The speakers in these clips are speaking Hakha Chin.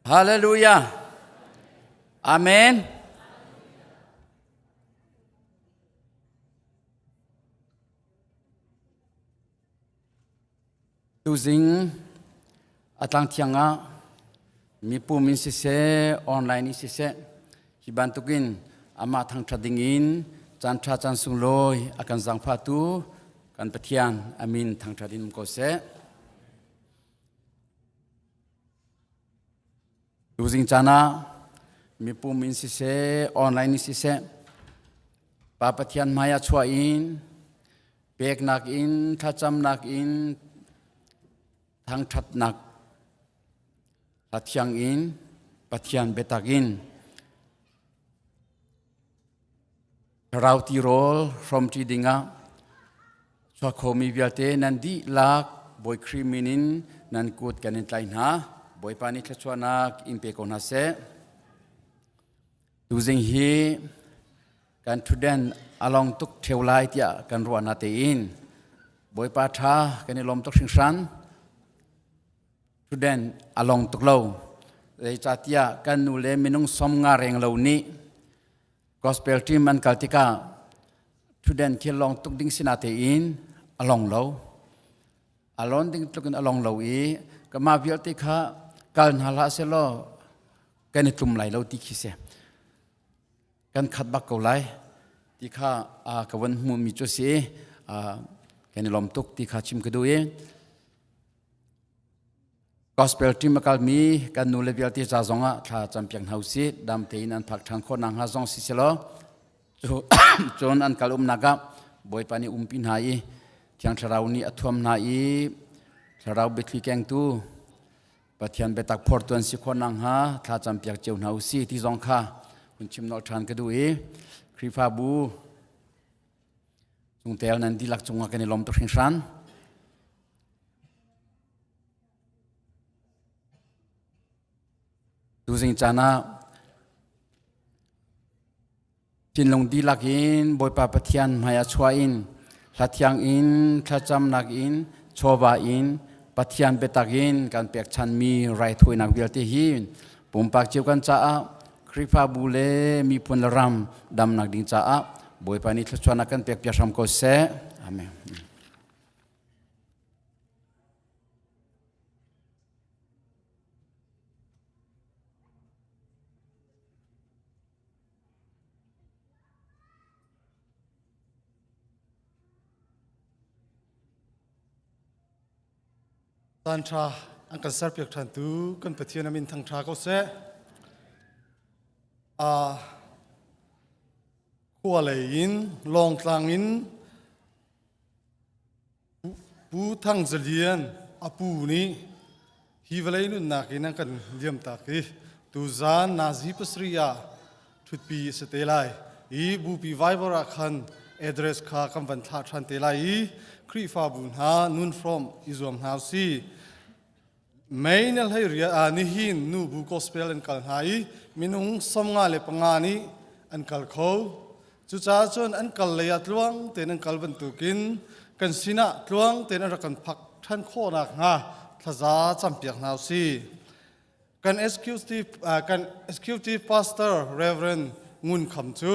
Hallelujah. Amen. Tuzing atlang thiang ah mipum in siseh online in siseh hi bantukin amah thangṭhat ding in caan ṭha caan sunglawi a kan zaangfahtu kan Pathian amin thangṭhat in um ko seh. Tuzing caan ah mipum in siseh, online in siseh, Pa Pathian hmai ah chuah in peknak in, thlacamnak in, thangṭhatnak hla thiang in, Pathian biatak in thlarau tirawl hrawmṭi dingah chuak khomi vialte nan dihlak Bawi Khrih min in nan kut kan in tlaih hna. Bawipa nih thluachuahnak in pe ko hna seh. Tuzing hi kan ṭhutden a long tuk ṭheo lai tiah kan ruah na tein Bawipa ṭha kan i lawm tuk hringhran. Ṭhutden a long tuk lo. Zeicahtiah kan nu le minung som nga reng lo nih gospel team an kal tikah ṭhutden khi long tuk ding sina tein a long lo. A lon ding tluk in a long lo i kamah vialte kha kal hna hlah selaw kan i tlum lai lo ti khi si. Kan khat bak ko lai ti kha ka van hmuhmi cu si. Kan i lawm tuk ti kha chim ka duh i Gospel team a kalmi kan nu le vialte ca zongah thla campiak hna usih. Dam tein an phak ṭhan khawh nakhnga zong si selaw cun an kal umnak ah Bawipa nih umpi hna i Thiang Thlarau nih a thuam hna i Thlarau biathli kengtu Pathian biatak phortu an si khawh nakhnga thla campiak cio hna usih ti zong kha hun chim nolh ṭhan ka duh i Khrihfabu chungtel nan dihlak cungah kan i lawm tuk hringhran. Tuzing caan ah thinlung dihlak in Bawipa Pathian hmai ah chuah in hla thiang in thlacamnak in chawva in Pathian biatak in kan pekchanmi raithawinak vialte hi pumpak cio kan caah Khrihfabu le miphun le ram damnak ding caah Bawipa nih thluachuahnak kan pek piak hram ko seh. Amen. Caan ṭha an kan serpiak ṭhantu kan Pathian a min thangṭha ko seh. Khua lei in Lawngtlang in Pu Thang Za Lian a pu nih hi vawlei nunnak in an kan liamtak i tuzaan nazi pasarih ah ṭhutpi a si te lai i bupi Viber ah khan address kha kan van thlah ṭhan te lai i Khrihfabu hna nun hrawmh i zuam hna usih. Mei na hlei riat ah nihin nubu gospel an kal hna i minung 55 nih an kal kho. Cucaah cun an kal lei ah tluang tein an kal bantukin kan sinah tluang tein an rak kan phak ṭhan khawh nakhnga thlaza campiak hna usih. Kan executive, kan executive pastor Reverend Ngun Kham cu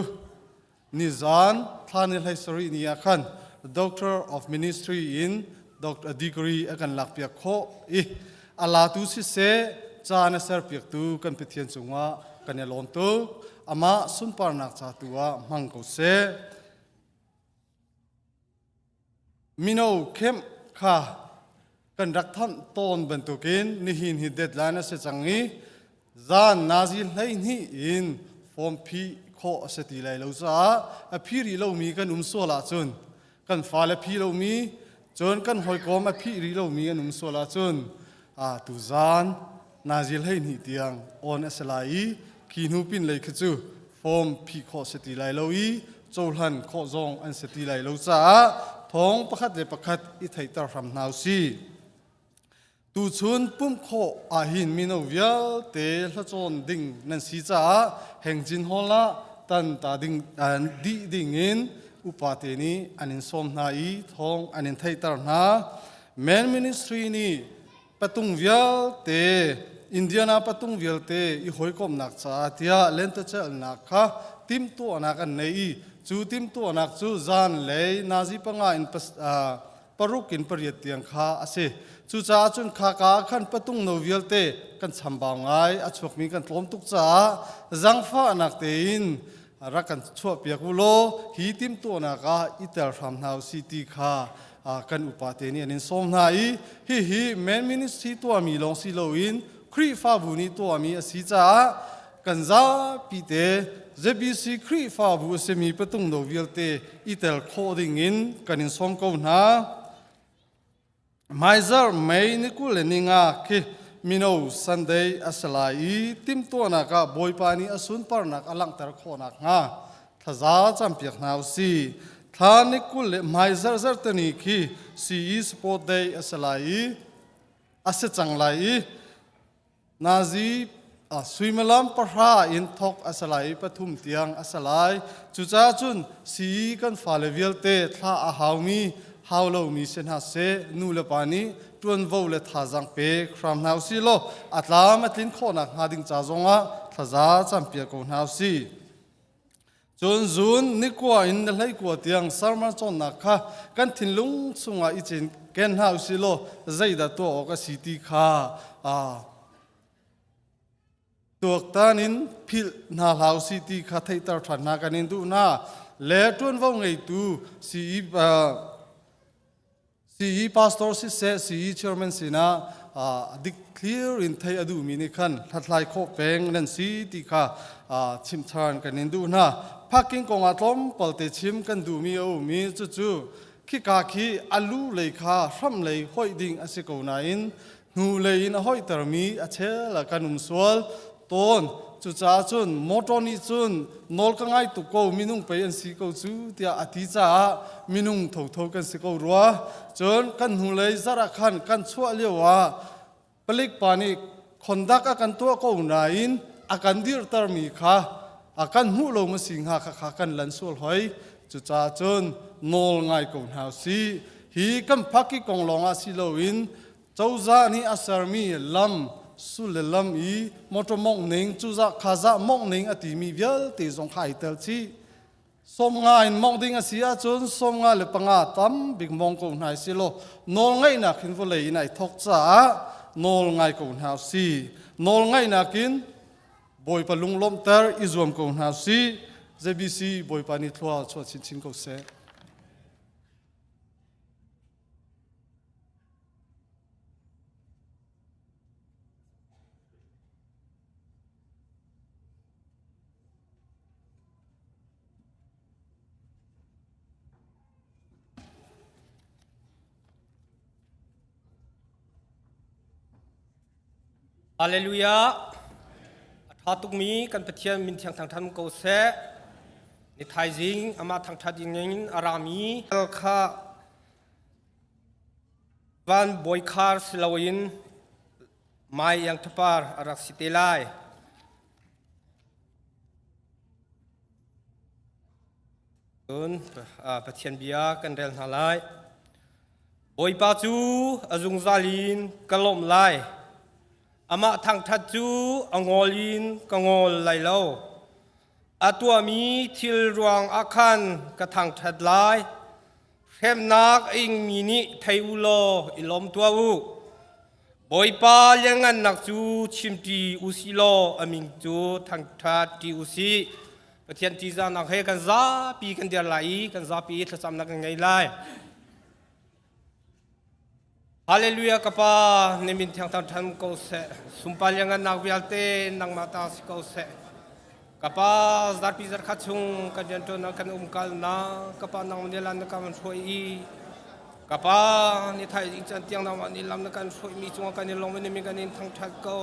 nizan thla ni hlei sarih ni ah khan Doctor of Ministry in doctor degree a kan lakpiak khawh i a latu siseh ca na serpiaktu kan Pathian cungah kan i lawm tuk. Amah sunparnak ca tu ah hmang ko seh. Mino camp kha kan rak thanh tawn bantukin nihin hi deadline a si cang i zan nazi 12 in form phih khawh a si ti lai lo caah a phi rih lomi kan um sual ahcun kan fale phi lomi cun kan hawikom a phih rih lomi an um sual ahcun a tuzan nazi 12 tiang on a si lai i khi hnu pin lei khi cu form phih khawh si ti lai lo i cohlan khawh zong an si ti lai lo caah thawng pakhat le pakhat i theihter hram hna usih. Tuchun pumh khawh ahhin mino vialte hlacawn ding nan si caah Hengjin Hall ah tan ta ding dih ding in upa te nih an in sawm hna i thawng an in theihter hna. Men Ministry nih patung vialte Indiana patung vialte i hawikomhnak caah tiah lentecelhnak kha timhtuahnak an nei i cu timhtuahnak cu zanlei nazi panga in paruk in pariat tiang kha a si. Cucaah cun khaka ah khan patung no vialte kan chambau ngai, a chuakmi kan tlawm tuk caah zangfahnak tein rak kan chuahpiak u law hi timhtuahnak ah i tel hram hna u sih ti kha kan upa te nih an in sawm hna i hihi men ministry tuahmi lawng si loin Khrihfabu nih tuahmi a si caah kan zapi te ZBC Khrihfabu a simi patung no vialte i tel khawh ding in kan in sawm ko hna. Hmaizarh May ni 25 khi mino Sunday a si lai i timhtuahnak ah Bawipa nih a sunparnak a langhter khawh nakhnga thlaza campiak hna u sih. Thla ni 20 le hmaizarh zarhteni khi CE Sport Day a si lai i a si cang lai i Nazi suimilam pahra in thawk a si lai i pathum tiang a si lai. Cucaah cun sii kan fale vialte thla a haumi, hau lomi si hna seh, nu le pa nih ṭuanvo le thazaang pek hram hna usih law a tlam a tlin khawhnak hnga ding ca zongah thlaza campiak ko hna usih. Cun zun nikua in na hleikua tiang sermon cawnnak kha kan thinlung chungah i cinken hna usih law zeidah tuah awk a si ti kha tuaktan in philh hna hlah usih ti kha theihter ṭhan hna kan in duh hna. Le ṭuanvo ngeitu CE CE pastor siseh CE chairman sinah dik clear in thei a duhmi nih khan hlathlai khawh peng nan si ti kha chimh ṭhan kan in duh hna. Parking kongah tlawmpal te chim kan duhmi a um i cucu khika khi a lu lei kha hram lei hoih ding a si ko nain hnu lei in a hoihtermi a chel ah kan um sual tawn. Cucaah cun motor nih cun nawl ka ngai tuk ko minung pei an si ko cu tiah a ti caah minung thotho kan si ko rua. Cun kan hnulei zarh ah khan kan chuah lio ah palik pa nih conduct a kan tuah ko nain a kan dirhtermi kha a kan hmuh lo ma si hnga kha kha kan lan sual hoi. Cucaah cun nawl ngai ko hna usih. Hi kan phaki kong lawng ah si loin Cozah nih a sermi lam sul le lam i motor mongh ning cuzah khazah mongh ning a timi vialte zong kha ai tel chih. 50 in mongh ding a si ahcun 55 tam bik mong ko hna si law nawl ngaihnak hin vawlei in ai thok caah nawl ngai ko hna si. Nawl ngaihnak in Bawipa lunglawmhter i zuam ko hna si. ZBC Bawipa nih thlua chuah chinchin ko seh. Hallelujah. A ṭha tukmi kan Pathian min thiang thangṭhat ko seh. Ni thaizing amah thangṭhat in a rami kha van bawikhar si loin mai iang ṭhapar a rak si te lai. Cun Pathian bia kan rel hna lai. Bawipa cu a zungzal in ka lawmh lai. Amah thangṭhat cu a ngol in ka ngol lai lo. A tuahmi thil ruang ah khan ka thangṭhat lai. Hremnak a ingmi nih thei u law i lawm tuah u. Bawipa lianngannak cu chimṭi u sih law a min cu thangṭhat ṭi u sih. Pathian ṭihzahnak he kan zapi kan dir lai i kan zapi thlacamnak kan ngei lai. Hallelujah ka pa na min thiang thang ko seh sumpa liangannak vialte nangmah ta si ko seh ka pa zarpi zarkhat chung kan rianṭuannak kan umkalnak ka pa nangmah nih lam na kan hruai i ka pa ni thai chan tiang nangmah nih lam na kan hruaimi cungah kan i lawm i na min kan in thangṭhat ko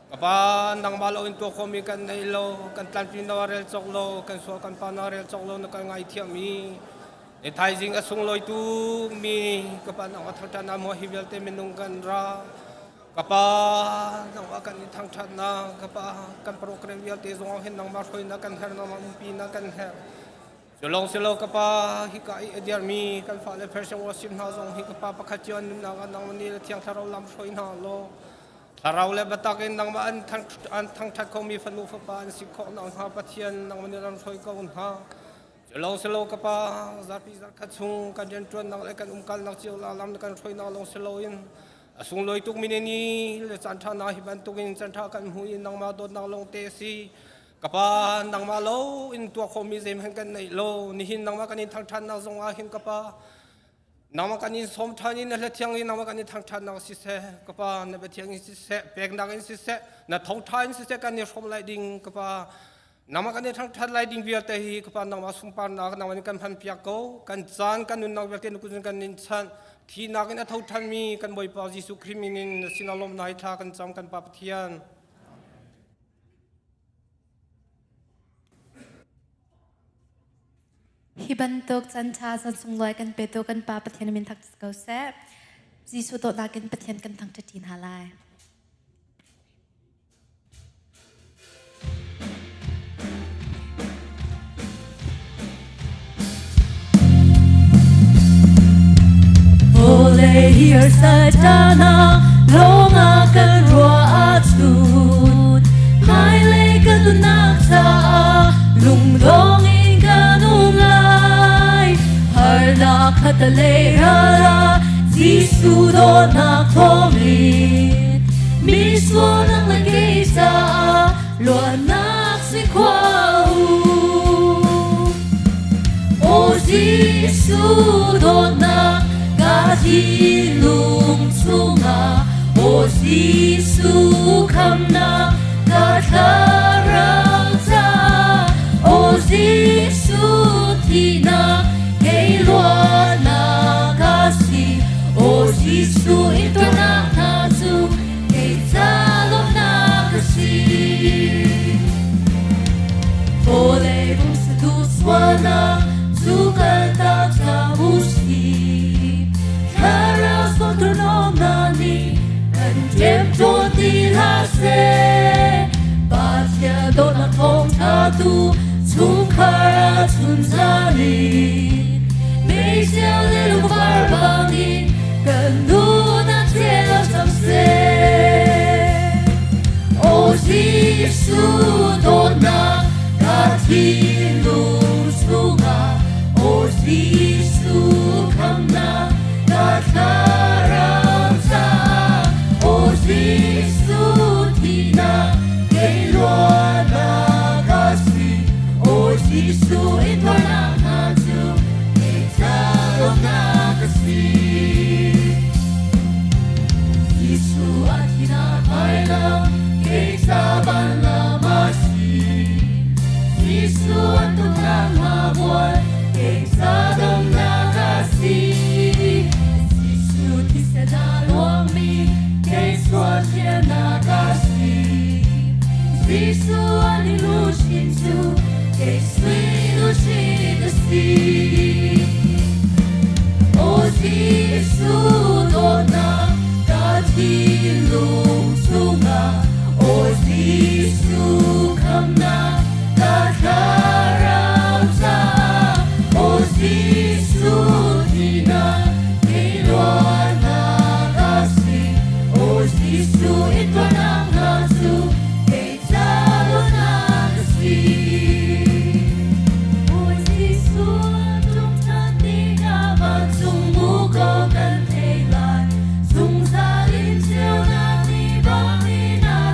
Ka pa nangmah lo in tuah khawhmi kan nei lo kan tlanpi na rel cawk lo kan sual kan pa na rel cawk lo na kan ngaithiam i ni thaizing a sunglawi tu mi ka pa nangmah thangṭhat na maw hi vialte minung kan ra ka pa nangmah kan i thangṭhat na ka pa kan program vialte zong hin nangmah hruainak kan herh nangmah umpi na kan herh Culong silo ka pa hika i a dirmi kan fale Persian worship hna zong hi ka pa pakhat cio an nunnak ah nangmah nih le thiang thlarau lam hruai hna law. Thlarau le biatak in nangmah an thang an thangṭhat khomi fanu fapa an si khawh nakhnga Pathian nangmah nih ram hruai ko hna. Culawng si lo ka Pa, zarhpi zarhkhat chung kan rianṭuannak le kan umkalnak cio la lam kan hruainak lawng si loin a sunglawi tukmi ni ni le caanṭha na hi bantukin caanṭha kan hmu i nangmah dawtnak lawng te a si. Ka Pa, nangmah lo in tuah khawhmi zeihmanh kan neih lo. Nihin nangmah kan in thangṭhatnak zong ah hin ka Pa, nangmah kan in sawm ṭhan i na hla thiang i nangmah kan in thangṭhatnak siseh, ka Pa, na bia thiang in siseh, peknak in siseh, na thawngṭha in siseh kan i hrawm lai ding, ka Pa, nangmah kan i thangṭhat lai ding vialte hi ka Pa nangmah sunparnak nangmah nih kan hmanpiak ko. Kan caan kan nunnak vialte na kut in kan in chanh. Thihnak in a tho ṭhanmi kan Bawipa Jesuh Khrih min in na sinah lawmhnak hi thla kan cam kan Pa Pathian. Hi bantuk caan ṭha caan sunglawi kan petu kan Pa Pathian min thangṭhat ko seh. Jesuh dawtnak in Pathian kan thangṭhat ṭi hna lai. Vawlei hirsatana lawngah kan ruah ahcun hmailei kan nunnak caah lungdong in kan um lai. Harnak khatalei ral ah Jesuh dawtnak thawngin mi sualnak le kei caah luatnak si khua u. Aw Jesuh dawtnak ka thinlung chungah Aw Jesuh khamnak ka thlarau caah Aw Jesuh thihnak kei luatnak ka si Aw Jesuh intuarnak hna cu kei ca lawmhnak a si. Vawlei pumsa sualnak cu kaltak hlah u sih. Thlarau sotornomnak nih kan ṭemṭawn ti hlah seh. Pathian dawtnak thawngṭha tu chungkhar ah chunzan in meizial le lungvar bangin kan duhnak ceu cang seh. Aw Jesuh dawtnak ka thinlung chungah Aw Jesuh khamnak ka thlarau caah Aw Jesuh thihnak kei luatnak ka si Aw Jesuh intuarnak hna cu kei ca lawmhnak a si. Jesuh a thihnak vailam kei ca vanlam a si. Jesuh an tuknak hna bual kei ca damnak a si. Jesuh thisen a luangmi kei sual thiannak a si. Jesuh an i luchin cu kei sui luchin a si. Aw Jesuh dawtnak ka thinlung chungah Aw Jesuh khamnak ka thlarau caah Aw Jesuh thihnak kei luatnak a si Aw Jesuh intuarnak hna cu kei ca dawtnak a si. Bawi Jesuh ṭumṭhan tikah vancung muko kan thei lai. Zungzal in ceunak ni bangin a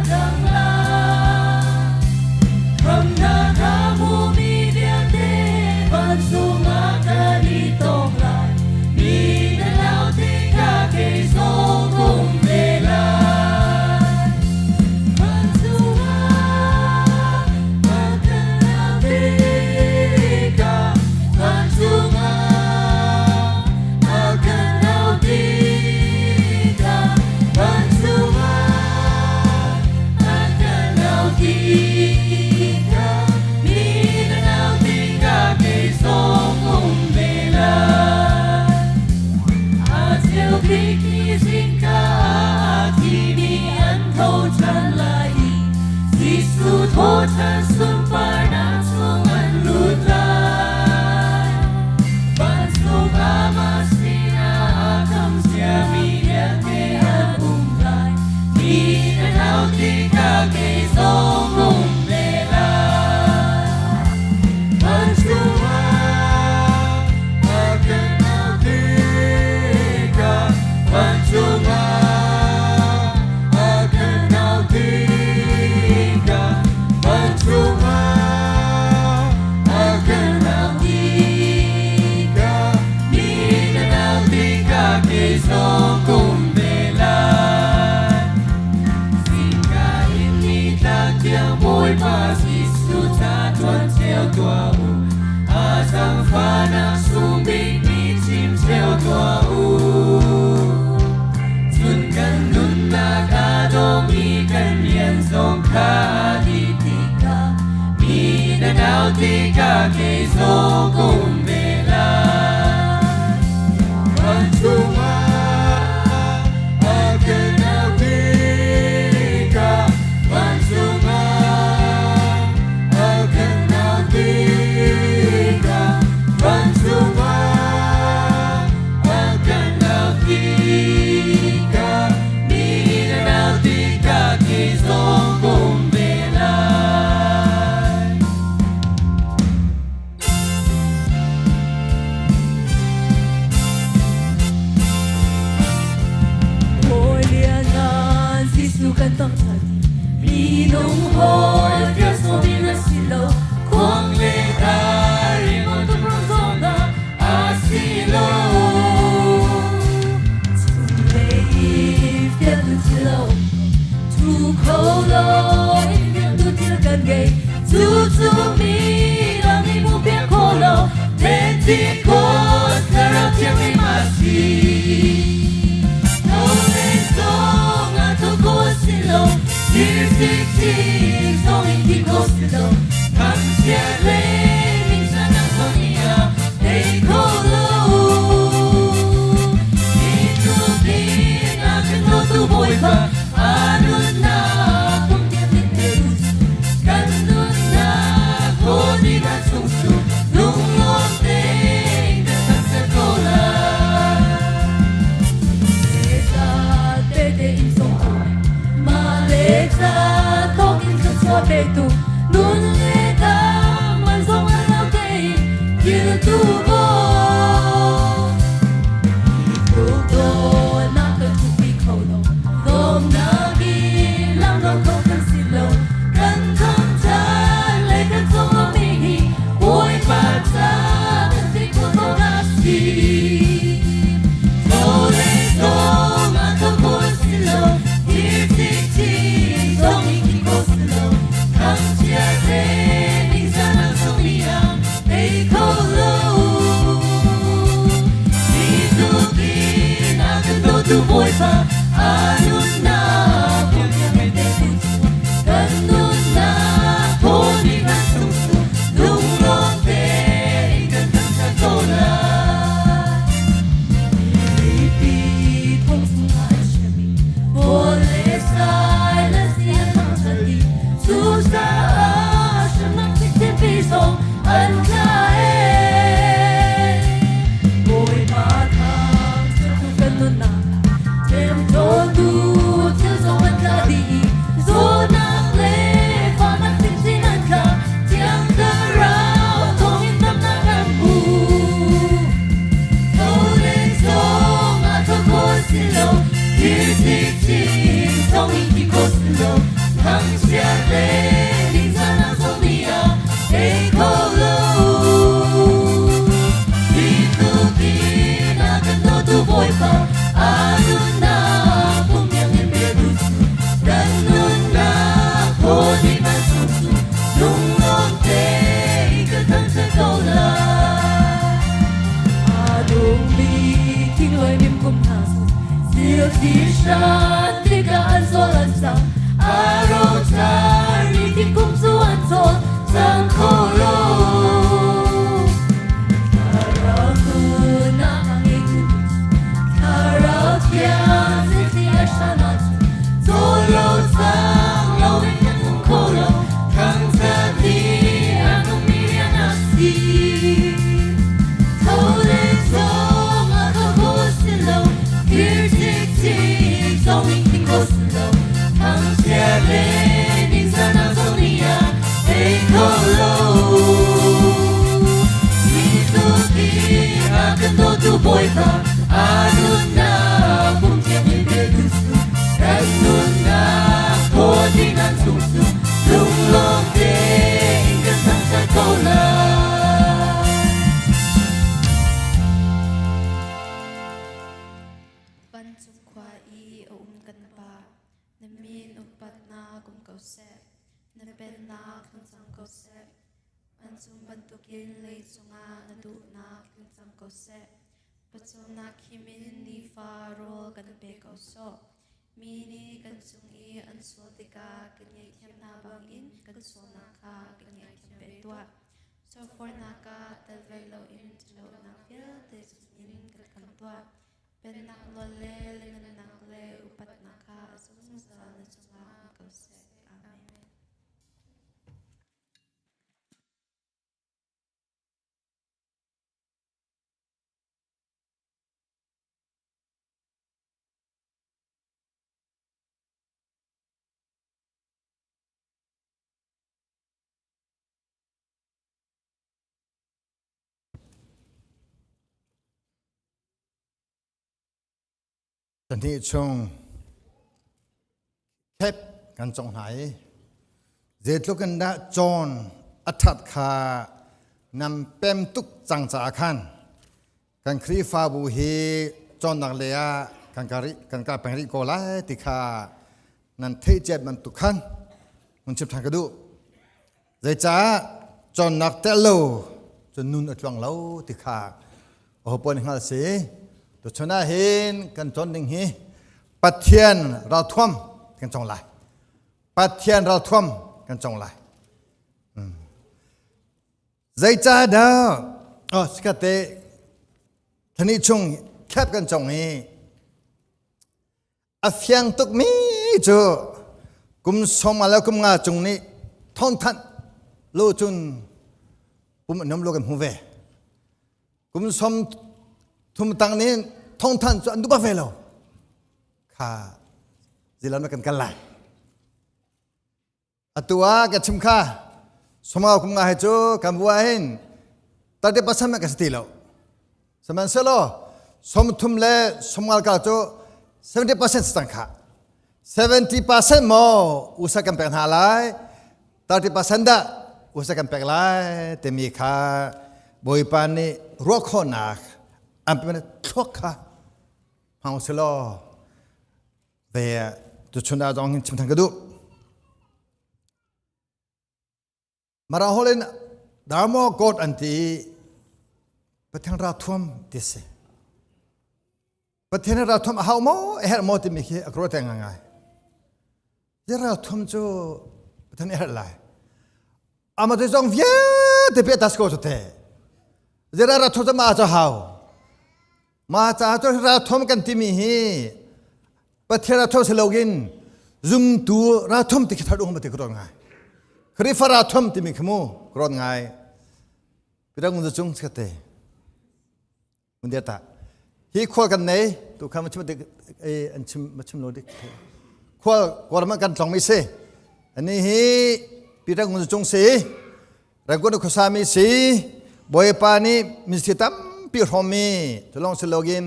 Bawipa Jesuh ca ṭuan cio tuah u. A zaangfahnak sung bikmi chim cio tuah u. Cun kan nunnak aa dawmi kan rian zong kha dih tikah mi na nau tikah kei zong ka um ve lai. Vancung ah a kan auh tikah vancung ah a kan auh tikah vancung ah a kan auh tikah mi na nau tikah kei zong ka um ve lai. Hawi lianngan Jesuh kan thangṭhat. Minung hawi fial na si lo. Khuang le dar ringawn tum rong zongah a si lo. Chunglei i fialtu thil lo. Thu kho lo in fialtu thil kan ngei. Cu cu mi dang nih hmuh piak kho lo. Pentecost Thlarau Thianghlim a si. Tho le zong ah tho kho si lo. Thir cikcin zong in thi kho si lo. Thangchiat le ningzahnak zong nih a tei kho lo. Hi tluk in a kan dawtu Bawipa a nunnak kum tiang in te u kan nunnak haw kan chung cu lunglawm tein kan thangchiat ko lai. Eza tete in song tu ma le cha thong in thluachuah petu nun le dam man zong an lo te in kil tu bo tluk dawtnak kan thupi kho lo lawmnak in lam lo kho kan si lo kan thangṭhat le kan conglawmhmi hi Bawipa ca kan ti khawh tawk a si. Tho le zong ah tho kho si lo, thir cikcin zong in thi kho si lo, thangchiat le ningzahnak zong nih a tei kho lo. Hi tluk in a kan dawtu Bawipa a nunnak kum tiang in te tu kan nunnak thaw nih kan chung cu lunglawm tein kan thangṭhat ko lai. Filipi thong chungah an chiahmi Paul le Silas nih an thangṭhat i cucaah hremnak cikcin zong an tla ee. Bawipa thangṭhat tu kan nunnak ṭemṭawntu thil zong an tla dih i zawtnak le fahnak chinchin an tla Thiang Thlarau thawngin damnak an hmu. Tho le zong ah tho kho si lo, thir cikcin zong in thi kho si lo, thangchiat le ningzahnak zong nih a tei kho lo. Hi tluk in a kan dawtu Bawipa a nunnak kum tiang in pe tu kan nunnak thaw nih kan chung cu lunglawm tein kan thangṭhat ko lai. A dungmi thinglawi nim kum hna cu zil thi hran tikah an zawl an sang a rocarmi thingkung cu an cawl cang kho lo. Thlarau nunnak a ngeitu Thlarau thiang zilthli a hran ahcun cawl lo cang loin kan um kho lo Thangṭhat hi a nungmi rian a si. Tho le zong ah tho kho si lo, thir cikcin zong in thi kho si lo, thangchiat le ningzahnak zong nih a tei kho lo. Hi tluk in a kan dawtu Bawipa a nunnak kum tiang in pe tu kan nunnak thaw ding an chung cu lunglawm tein kan thangṭhat ko lai. Vancung khua i a um kan Pa, na min upatnak um ko seh. Na pennak ko seh. Vancung bantukin leicung ah na duhnak tling cang ko seh. Pawcawmnak him in nifa rawl kan pe ko sawh. Mi nih kan cung i an sual tikah kan ngaihthiam hna bangin kan sualnak kha kan ngaihthiam ve tuah. Sualfornak ah tel ve loin ṭhatlonak vialte chungin kan khamh tuah. Pennak nawl le lianhngannak le upatnak kha a zungzal na cungah um ko seh. Amen. Tani chung khep kan cong hna i zeitluk in dah cawn a ṭhat kha nam pem tuk cang caah khan kan Khrihfabu hi cawnnak lei ah kan ka rih kan ka peng rih ko lai ti kha nan theih ciat bantuk khan hun chim ṭhan ka duh. Zeicah cawnnak tel lo cun nun a tluang lo ti kha aho hngal si. Tuchun ah hin kan cawn ding hi Pathian ralthuam kan cawng lai. Pathian ralthuam kan cawng lai. Zeicah dah oh sikate thani chung khep kan cong hi A fiang tukmi cu kum sawm le kum nga cung nih thawngthanh lo cun pum an um lo kan hmu ve. Kum sawm thum tang nih thawngthanh cu an duh bak ve lo. Kha zilam kan kal lai. Atu ah ka chim kha sawmngau kum nga he cu kan bu ah hin tate pasam ka si ti lo. Sihmanhsehlaw sawmthum le sawmngal ka cu 70% si cang kha. 70% maw usa kan pek hna lai 30% dah usa kan pek lai timi kha Bawipa nih ruah khawhnak an pe thluak kha hmang selaw ve tuchun ah zong hin chim than ka duh. Mara holin Dharma God an ti Pathian ra thuam ti si. Pathian ra thuam a hau maw a herh maw timi khi a kro te ngai. Ra thuam cu Pathian a herh lai. Ama te zong vialte pe tas ko te. Zera ra thuam ma cho hau. Ma ca cu ra thuam kan timi hi Pathian ra thuam si loin zumtu ra thuam ti khi thar um ti ka ngai. Khrifa ra thuam timi khi mu ka ngai. Pirang mun cung te. Mun dia ta. Hi khual kan nei tu kha ma chim dik an chim ma chim lo dik. Khual kawrma kan tlong mi si. Ani hi Pirang mun cung si. Rangoon khuasami si Bawipa nih ministry tampi hrawmmi tulong silogin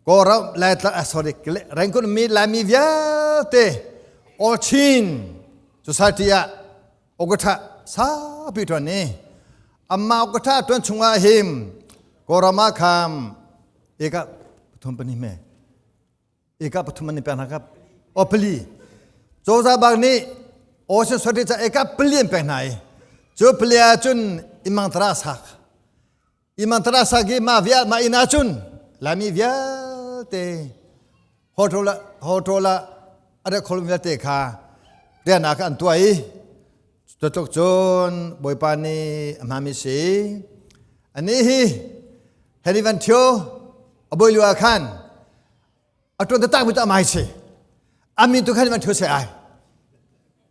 Kawlram Laitlang ah sorry Rangoon mi Laimi vialte All Chin Society ah Ogotha sapi tuan ni amma Ogotha tuan chungah him Kawlram ah kham eka pathum pani me eka pathum ani pek hna kap o pali cozah bak nih ocean sori ca eka pali an pek hna i cu pali ah cun imang tara sak imang tara sak i ma vial ma inn ah cun lami vialte hotel hotel a rak kholum vialte kha rian ah an tuah i Cutluk cun Bawipa nih a hmami si. Anih hi Henry Van Thio a bawi lio ah khan a ṭuan taktak mi cu amai si. A min tu khan Van Thio se ai.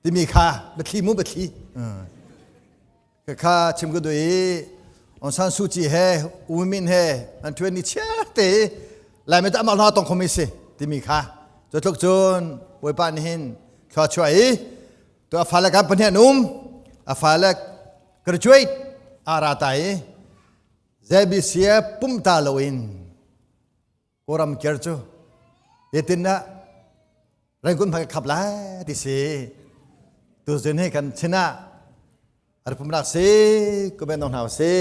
Timi kha biathli mu biathli. Kha chim ka duh i Aung San Suu Kyi he U Min he an ṭuan ni chiar te Laimi cu amah lawng tong khomi si timi kha cutluk cun Bawipa nih hin thlua chuah i Tu a fale kan pahnih an um. A fale graduate a ra ta i ZBC pum ta loin Kawlram kir cu hitin ah Rangoon hmai ka khap lai ti si. Tuzun hi kan chin ah arpumnak si kuben dong hna si.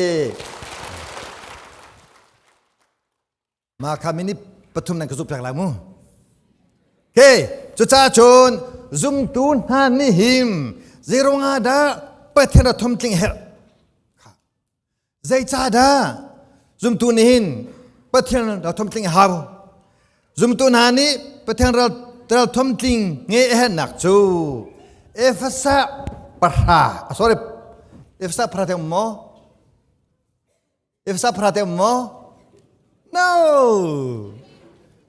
Mah kha minute pathum nan ka zuk piak lai mu. Okay, cucaah cun zumtu hna nih him zeiruangah dah Pathian ral thum tling herh. Zeicahdah zumtu nih hin Pathian ral tling hau? Zumtu hna nih Pathian ral ral tling nge a herhnak cu Efesa pahra sorry Efesa pahra te um maw? Efesa pahra te um maw? No.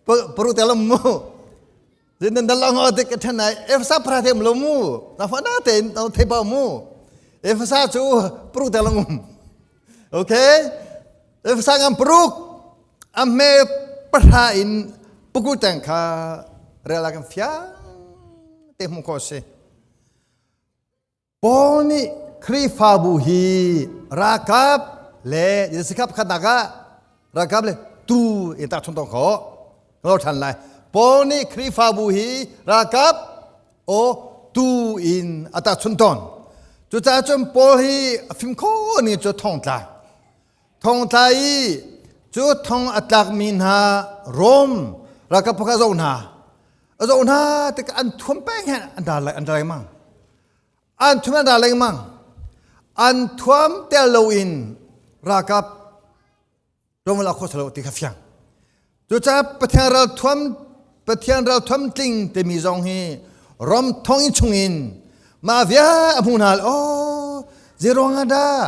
Paru te lam mu. Zin nan dal ngo te ka than ai Efesa pahra te um lo mu. Na fa na te na thei pa mu. Efesa cu paruk te lang um. Okay? Efesa ngam paruk a hme pahra in puku teng kha rel kan fiang te hmu kho si. Paul nih Khrihfabu hi ralkap le sikap khatnak ah ralkap le tu in tak chung tong kho lo than lai. Paul nih Khrihfabu hi ralkap o tu in a tak chun tawn. Cucaah cun Paul hi a fim kho ni cu thong tla. Thong tla i cu thong a tlakmi hna Rom ralkap pakhat a zoh hna. A zoh hna tikah an thuam peng he an dal an dal lengmang. An thuam an dal lengmang. An thuam tel loin ralkap Rom la kho lo ti kha fiang. Cucaah Pathian ral thuam Pathian ral thuam tling timi zong hi rom thong in chungin mah via a hmu hna oh zeruang ah dah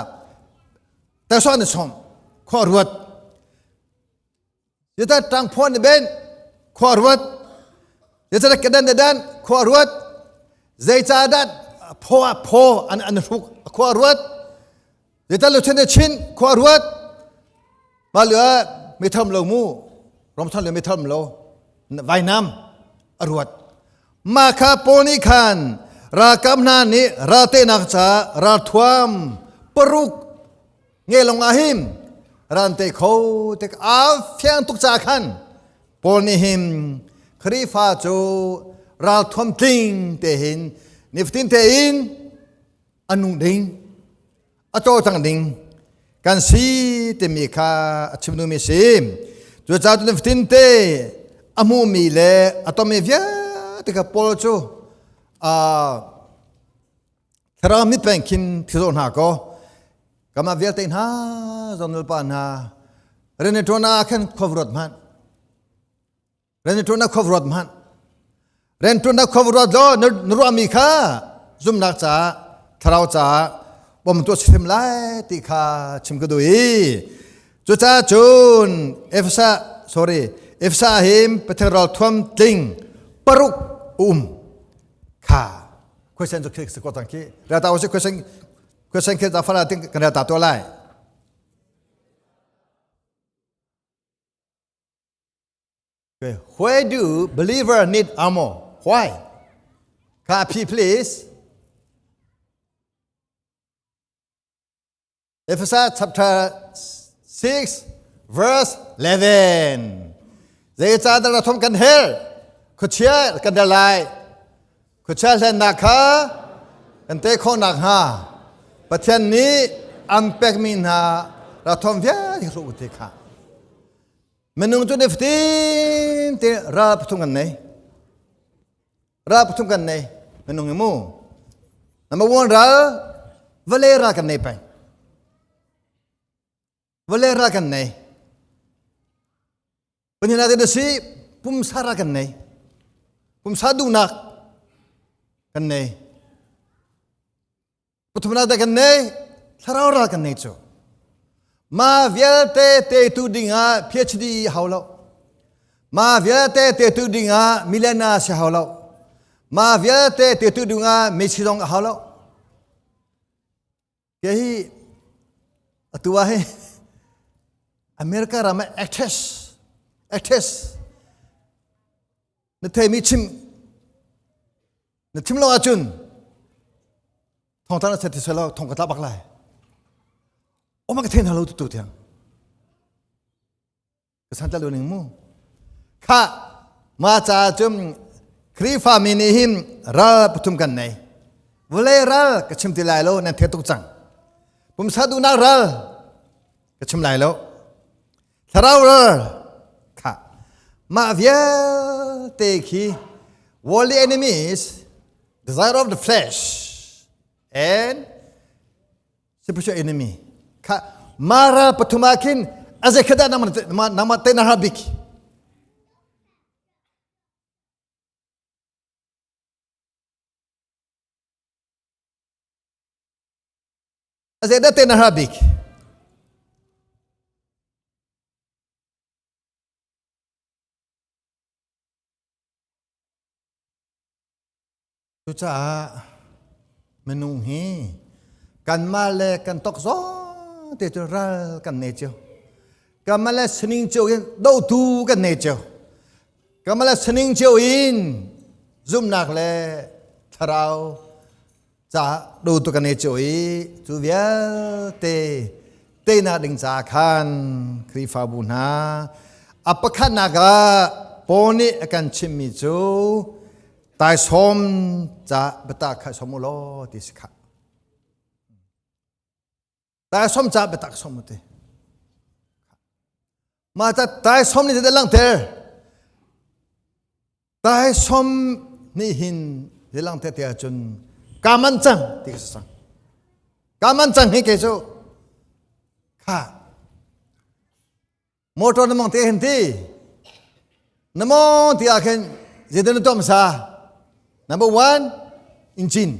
ta na som khua ruat yata tang phon ni ben khua ruat yata kedan dan khua ruat zeica dah pho ah pho an an hruk khua ruat Zeital lo chen chin khua ruat ma lua mi tham lo mu rom than le mi tham lo vainam a ruat ma kha paul nih khan ralkap hna nih raltenak ca ralthuam paruk nge long ahim rante kho tek a fiang tuk ca khan paul nih him Khrifa cu ralthuam tling te hin nifatin te in a nung ding a cawlcang ding kan si timi kha a chim duhmi si cucaah cun fatin te a hmuhmi le a tonmi vialte kha Paul cu thlarau mit peng khin thil hna ko kamah vialte hna zonul pa hna rian ṭuan ah khan khuaruat hmanh Rianṭuannak khua ruat hmanh. Rianṭuannak khua ruat law na ruahmi kha zumhnak caah thlarau caah bawmtu a si hrim lai ti kha chim ka duh i cucaah cun Efesa sorry Efesa hin Pathian ral thuam tling paruk um kha question cu khi si ko tang khi rata usi question question khi ta fara ting kan rata to lai Okay. Where do believer need armor? Why? Copy, please. Ephesus chapter 6, verse 11. Zeicahdah rathum kan hel? Khuachia kan der lai. Khuachia hlennak kha kan te khawh nakhnga Pathian nih an pekmi hna rathum vialte hruh te kha. Minung cu nifatin te ral pathum kan nei. Ral pathum kan nei. Minung hi mu. Number one ral vale ral kan nei peng. Vale ral kan nei. Pahnihnak te si pumsa ral kan nei. Pumsa duhnak kan nei. Pathumnak dah kan nei thlarau ral kan nei cu. Ma vialte tetu dingah PhD hau lo. Ma vialte tetu dingah milena si hau lo. Ma vialte tetu dingah Messi zong a hau lo. Ke hi atu ah hi America ram ah actress actress na theimi chim na chim lo ahcun thongtla na set ti lo thong ka tla bak lai oma ka then halo tu tu tiang ka san lo ning mu kha ma cha chum Khrifa mi nih hin ral pathum kan nei vulei ral ka chim ti lai lo nan the tuk cang pumsa duhnak ral ka chim lai lo Thlarau ral kha mah vialte khi worldly enemies desire of the flesh and. Spiritual enemy. Kha mara pathuma khin aze khada nama nama te na bik. Aze da te na bik. Cucaah minung hi kanmah le kan tok zong te cu ral kan nei cio. Kanmah le sining cio in dotu kan nei cio. Kanmah le sining cio in zumhnak le thlarau ca dotu kan nei cio i cu vialte teinak ding caah khan Khrihfabu hna a pakhatnak ah Paul nih a kan chimhmi cu taisawm ca biatak kha som u law ti si kha taisawm ca biatak som u ti mah ca taisawm nih zeidah langhter taisawm nih hin zei langhter ti ahcun ka man cang ti ka si cang ka man cang hi kei cu kha Motor na mong te hin ti. Na mong ti ah khin zeitin na tuah hmasa? Number one, engine.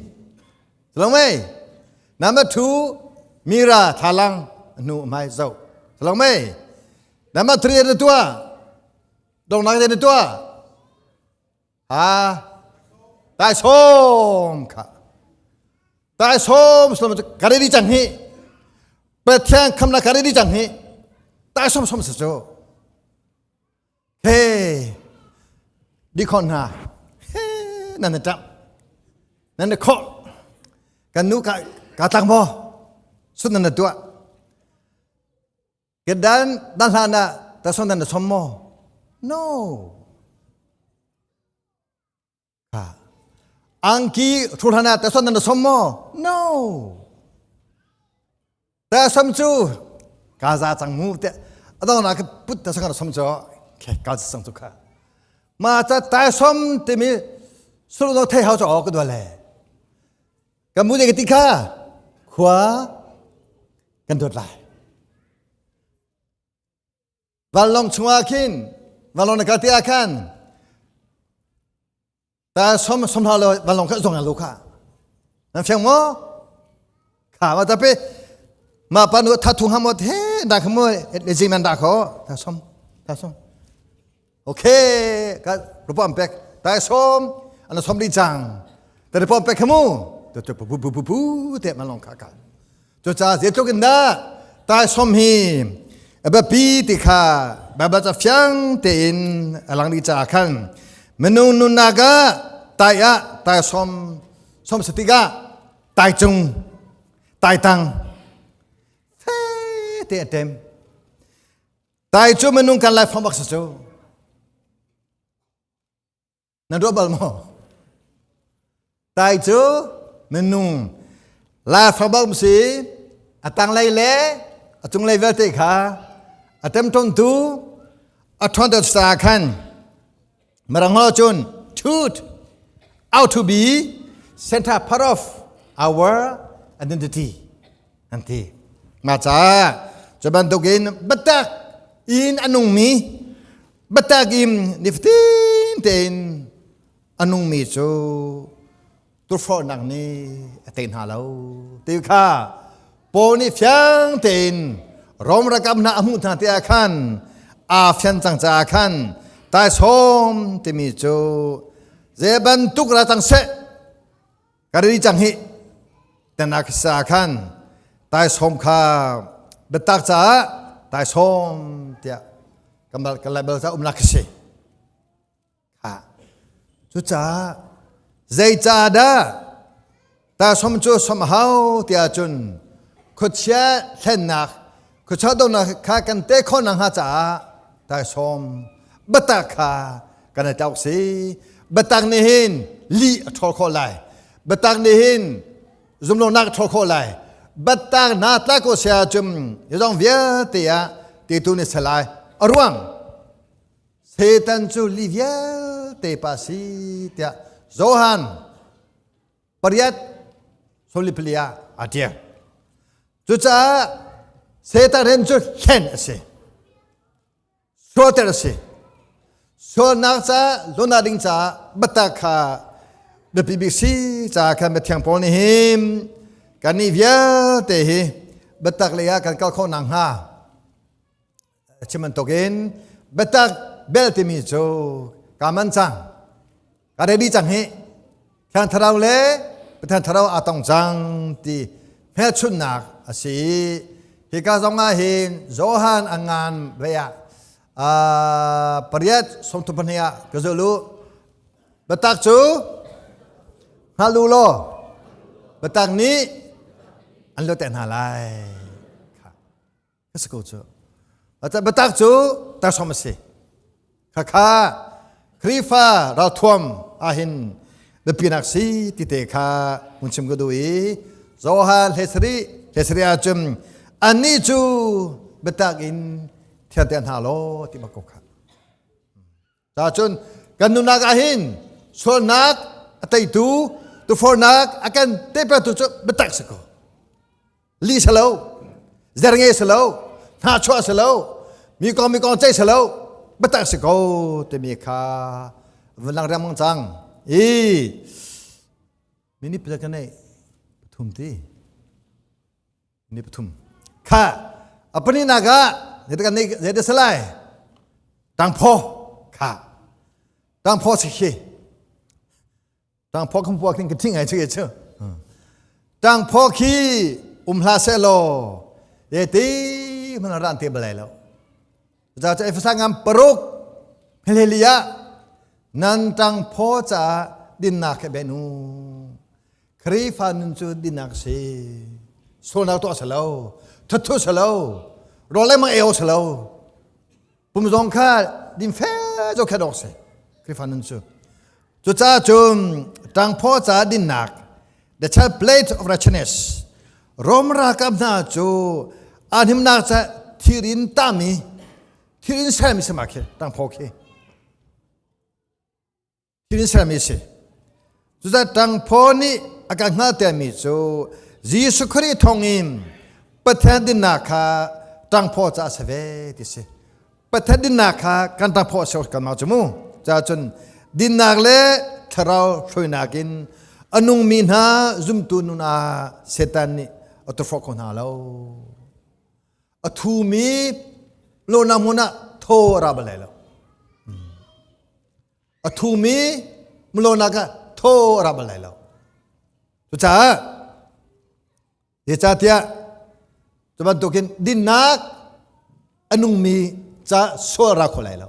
Salong mei. Number two, mira thalang hnu hmai zoh. Salong mei. Number three na tuah. Dongnak te na tuah. Ha. Tai som kha. Tai som som ka ready cang hi. Pathian khamna ka ready cang hi. Tai som som sa cu. He. Di khon hna. He nan na tap. Nan na khol. Kan nu ka ka tlang mo. Sun nan na tuah. Kedan dan hlan ah ta son dan na som maw? No. Ha. Angki thu hlan ah ta son dan na som maw? No. Ta som cu ka za cang mu te adong na ka put ta sang som cho ke ka sang chu kha. Ma ta ta som te mi sulu no thei hau cho ka do le. Ka mu de ka ti kha khua kan dawt lai. Vanlawng chungah khin vanlawng na kal ti ah khan ta som som hla lo vanlawng kha zong lo kha nan fiang maw kha ma ta pe ma pa nu tha thung ha mo the da kha mo le jing nan da kho ta som ta som okay ka rupam pek ta som ana som di chang ta rupam pek khamu to to pu pu pu pu te ma long kha ka Cu ca zeitluk in dah taisawm hi a biapi ti kha Baibal ca fiang tein a lang dih caah khan minung nunnak ah tai ah taisawm sawm si tikah tai cung tai tang fe te a tem tai cu minung kan lai fam bak si cu Na ruah bal maw? Tai cu minung laifang bak si a tanglei le a cunglei vialte kha a temtawntu a ṭhawnter caah khan mirang holh cun truth out to be center part of our identity an ti. Mah caah cu bantukin biatak in a nungmi biatak in nifatin tein a nungmi cu turhrawhnak nih a tei hna lo ti kha Paul nih fiang tein Rom rakam hna a hmuh hna ti ah khan aa fian cang caah khan taisawm timi cu zei bantuk ra cang seh ka ri cang hi tanak sa khan taisawm kha biatak caah taisawm tiah kan kan Bible ca umnak khi si kha cucaah zeicaah dah taisawm cu som hau tiah cun khuachia thlennak khuachia donak kha kan te khawh nakhnga caah taisawm biatak kha kan i tlak si biatak nih hin lih a ṭhawl khawh lai biatak nih hin zumlonak a ṭhawl khawh lai biatak na tlak ko sia cum zong vialte ah ti tu nih salai a ruang Satan cu lih vialte pa si tiah Johan pariat soli pali ah a ṭial. Cucaah Satan rian cu hlen a si. Sualter a si. Sualnak ca lunak ding caah biatak kha biapi bik si caah khan Mithiang Paul nih hin kannih vialte hi biatak lei ah kan kal khawh nakhnga chim bantukin biatak bel timi cu ka man cang ka ready cang hi Thiang Thlarau le Pathian Thlarau aa tong cang ti hmelchunhnak a si hika zong ah hin Johan a ngan ve ah pariat sawmthum pahnih ah ka zul u biatak cu hngal u law biatak nih an luat hna lai Ka si ko cu. Biatak cu tarsom a si. Khakha Khrihfa ralthuam ahhin biapinak si ti te kha hun chim ka duh i Johan hlesari hlesari ahcun annih cu biatak in thianter hna law ti bak ko kha. Cun kan nunnak ahhin sualnak a teitu tufornak a kan tepertu cu biatak si ko. Li si lo, zernge si lo, hnachuah si lo, mi kong mi kong ceih si lo, biatak si ko timi kha vun lang riangmang cang. I minute pizat ka nei pathum ti. Ni pathum. Kha a pahnihnak ah zeidah kan nei zeidah si lai? Tangphaw kha. Tangphaw si khi. Tangphaw kan puak ning ka thi ngai chu chu. Tangphaw khi um hlah seh law ye ti man ran te balai lo. Za cha Efesa ngam paruk haleluya nan tangphaw ca dinnak he benu. Khrihfa nun cu dinnak si. Sualnak tuah si lo. Thathu si lo. Rawl le mang eo si lo. Pum zong kha din fe zo kha dok si. Khrihfa nun cu. Cucaah cun ṭangphaw ca dinnak the child plate of righteousness Rom ralkap hna cu aa himnak ca thir in tami thir in sermi si ma khi ṭangphaw khi thil in sermi a si. Cucaah ṭangphaw nih a kan hngalhtermi cu Jesuh Khrih thawngin Pathian dinnak kha ṭangphaw caah a si ve ti si. Pathian dinnak kha kan ṭangphaw a si kan cu mu. Caah cun dinnak le thlarau hruainak in a nungmi hna zumtu nun ah Satan nih a tukforh kho hna lo. A thumi lawhnak hmun ah thaw a ra bal lai lo. A thumi mlonak ah thaw a ra bal lai lo. Cucaah zeicahtiah cu bantukin dinnak a nungmi ca sual ra kho lai lo.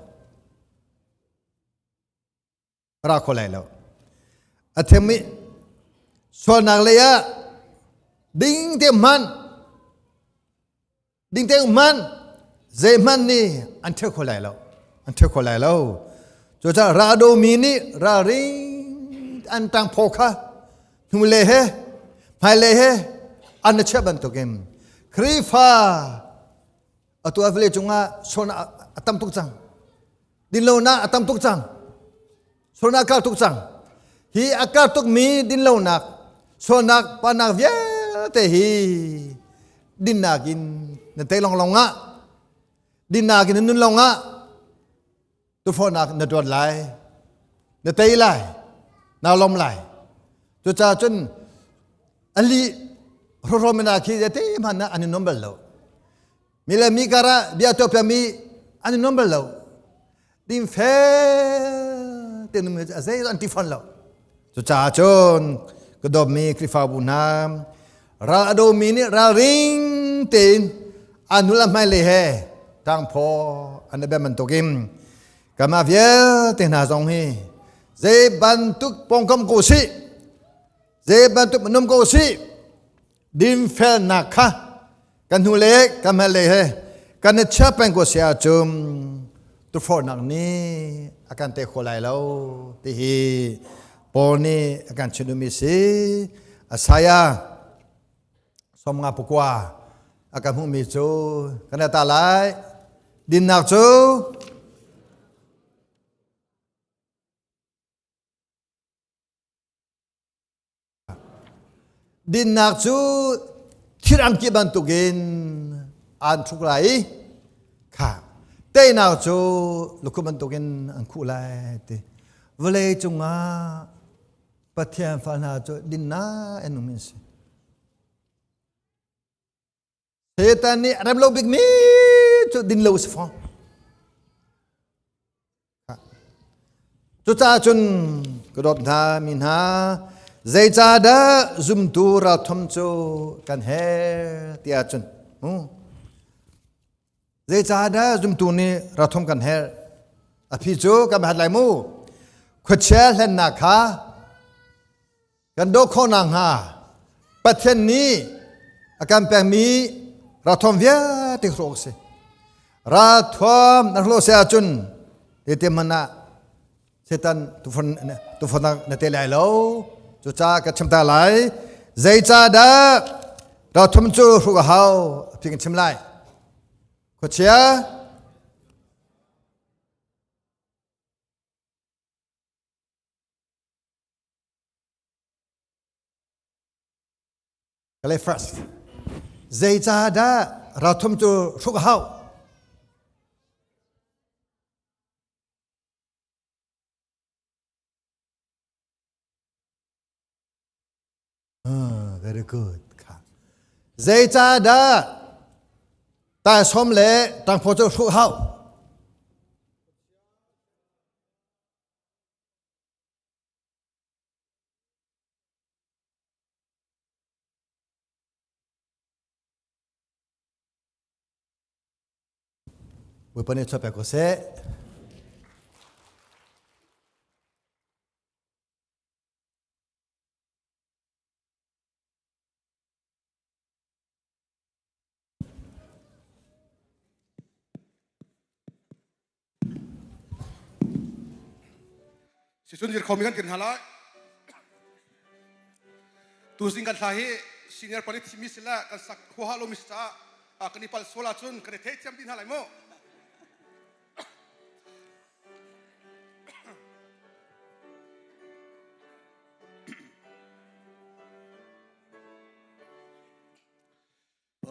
Ra kho lai lo. A themi sualnak lei ah ding te hman Ding te hmanh zeihmanh nih an ṭheu kho lai lo. An ṭheu kho lai lo. Cucaah raldomi nih ralring an ṭangphaw kha hnulei he hmailei he an i chiah bantukin Khrihfa atu ah vawlei cungah sualnak a tam tuk cang. Dinlonak a tam tuk cang. Sualnak a kar tuk cang. Hi a kar tukmi dinlonak, sualnak, panak vialte hi dinnak in na tei longlong ah, dinnak in na nun longah tufawhnak na tuan lai, na tei lai, naa lawm lai. Cucaah cun ali hrohrominak khi te hmanh ah an i nuam bal lo. Mi le mi karah bia tuahpiakmi an i nuam bal lo. Ding fel te nung a zei an ti fawn lo. Cucaah cun ka dawtmi Khrihfabu hna ral a domi nih ralring tein an hnu le hmailei he ṭangphaw an i bem bantukin kanmah vialte hna zong hi zei bantuk pawngkam ko sih zei bantuk minung ko sih dinfelnak kha kan hnu le kan hmailei he kan i chia peng ko si ahcun tuforhnak nih a kan te kho lai lo ti hi Paul nih a kan chim duhmi si Isaiah somnga pakua a kan hmuhmi cu kan ta lai dinnak cu Dinnak cu Thir angki bantukin an hruk lai i kha teinak cu lukhum bantukin an khuh lai ti. Vawlei cungah Pathian fa hna cu dinnak an um in si. Satan nih rem lo bikmi cu din lo si fawn. Cucaah cun ka dawt hna mi hna zeicahdah zumtu ralthum cu kan her ti ahcun zeicahdah zumtu nih ralthum kan her a phi cu kan hat lai mu khuachia hlennak kha Kan doh khawh nakhnga Pathian nih a kan pekmi ralthuam vialte hrawh a si. Ralthuam na hrawh si ahcun tete hmanh ah Satan tufon na te lai lo. Cucaah ka chim ta lai. Zeicahdah ralthuam cu hruk a hau? A phi kan chim lai. Khuachia Ka first. Zeicahdah ralthum cu hruk a hau? Ah, very good. Zeicahdah taisawm le tangphaw cu hruk a hau? Bawipa nih chuah pek ko seh. Sicun dir khomi kan tir hna lai. Tuzing kan hla hi senior palik thimi sila kan sak huaha lomi si caah kan i pal sual ahcun kan i theithiam dih hna lai mu.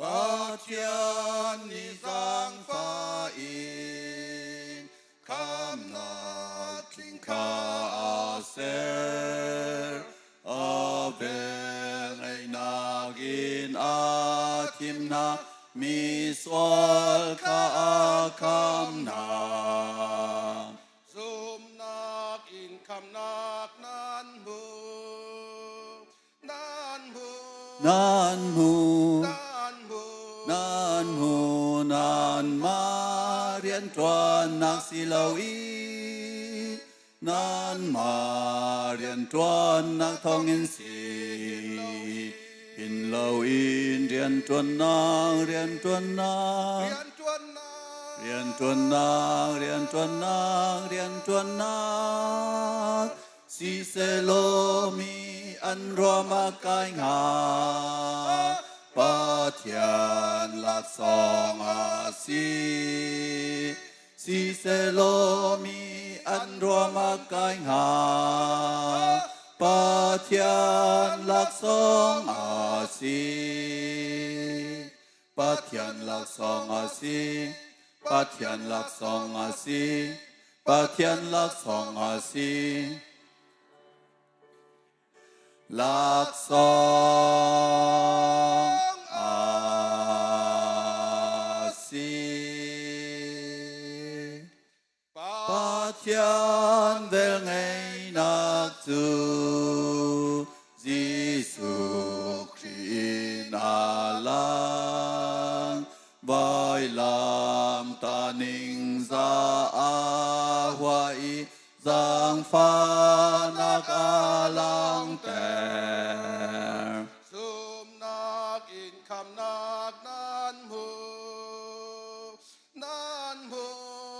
Pathian nih zaangfah in khamnak tling kha a ser. A velngeihnak in a thim hna, mi sual kha a kham hna. Zumnak in khamnak nan hmu. Nan hmu. Nan hmu. Nan hmu. Nan mah rianṭuannak si lo i nan mah rianṭuannak thawngin si. Hin loin rianṭuannak, rianṭuannak, rianṭuannak, rianṭuannak, rianṭuannak, Siselaw mi an ruam a kai hnga. Pathian laksawng a si. Siselaw mi an ruam a kai hnga. Pathian laksawng a si. Pathian laksawng a si. Pathian laksawng a si. Pathian laksawng a si. Laksawng a si. Pathian velngeihnak cu Jesuh Khrih in a lang. Vailam taning za a hua i zaangfahnak a langhter. Zumnak in khamnak nan hmu. Nan hmu.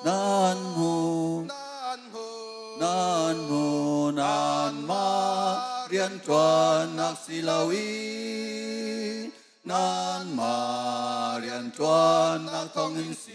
Nan hmu. Nan hmu. Nan hmu. Nan mah rianṭuannak si lo i nan mah rianṭuannak thawngin si.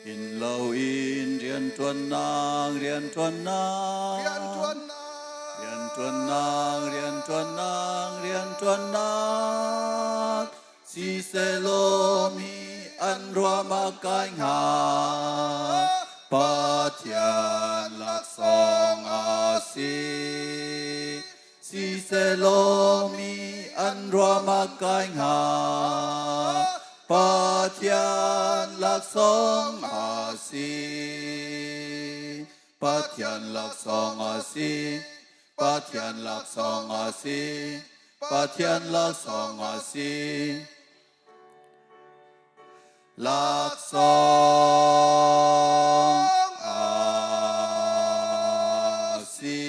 In loin rianṭuannak, rianṭuannak, Rianṭuannak. Rianṭuannak, rianṭuannak, rianṭuannak, siselaw mi an ruam a kai hnga. Pathian laksawng a si. Siselaw mi an ruam a kai hnga. Pathian laksawng a si. Pathian laksawng a si. Pathian laksawng a si. Pathian laksawng a si. Laksawng a si.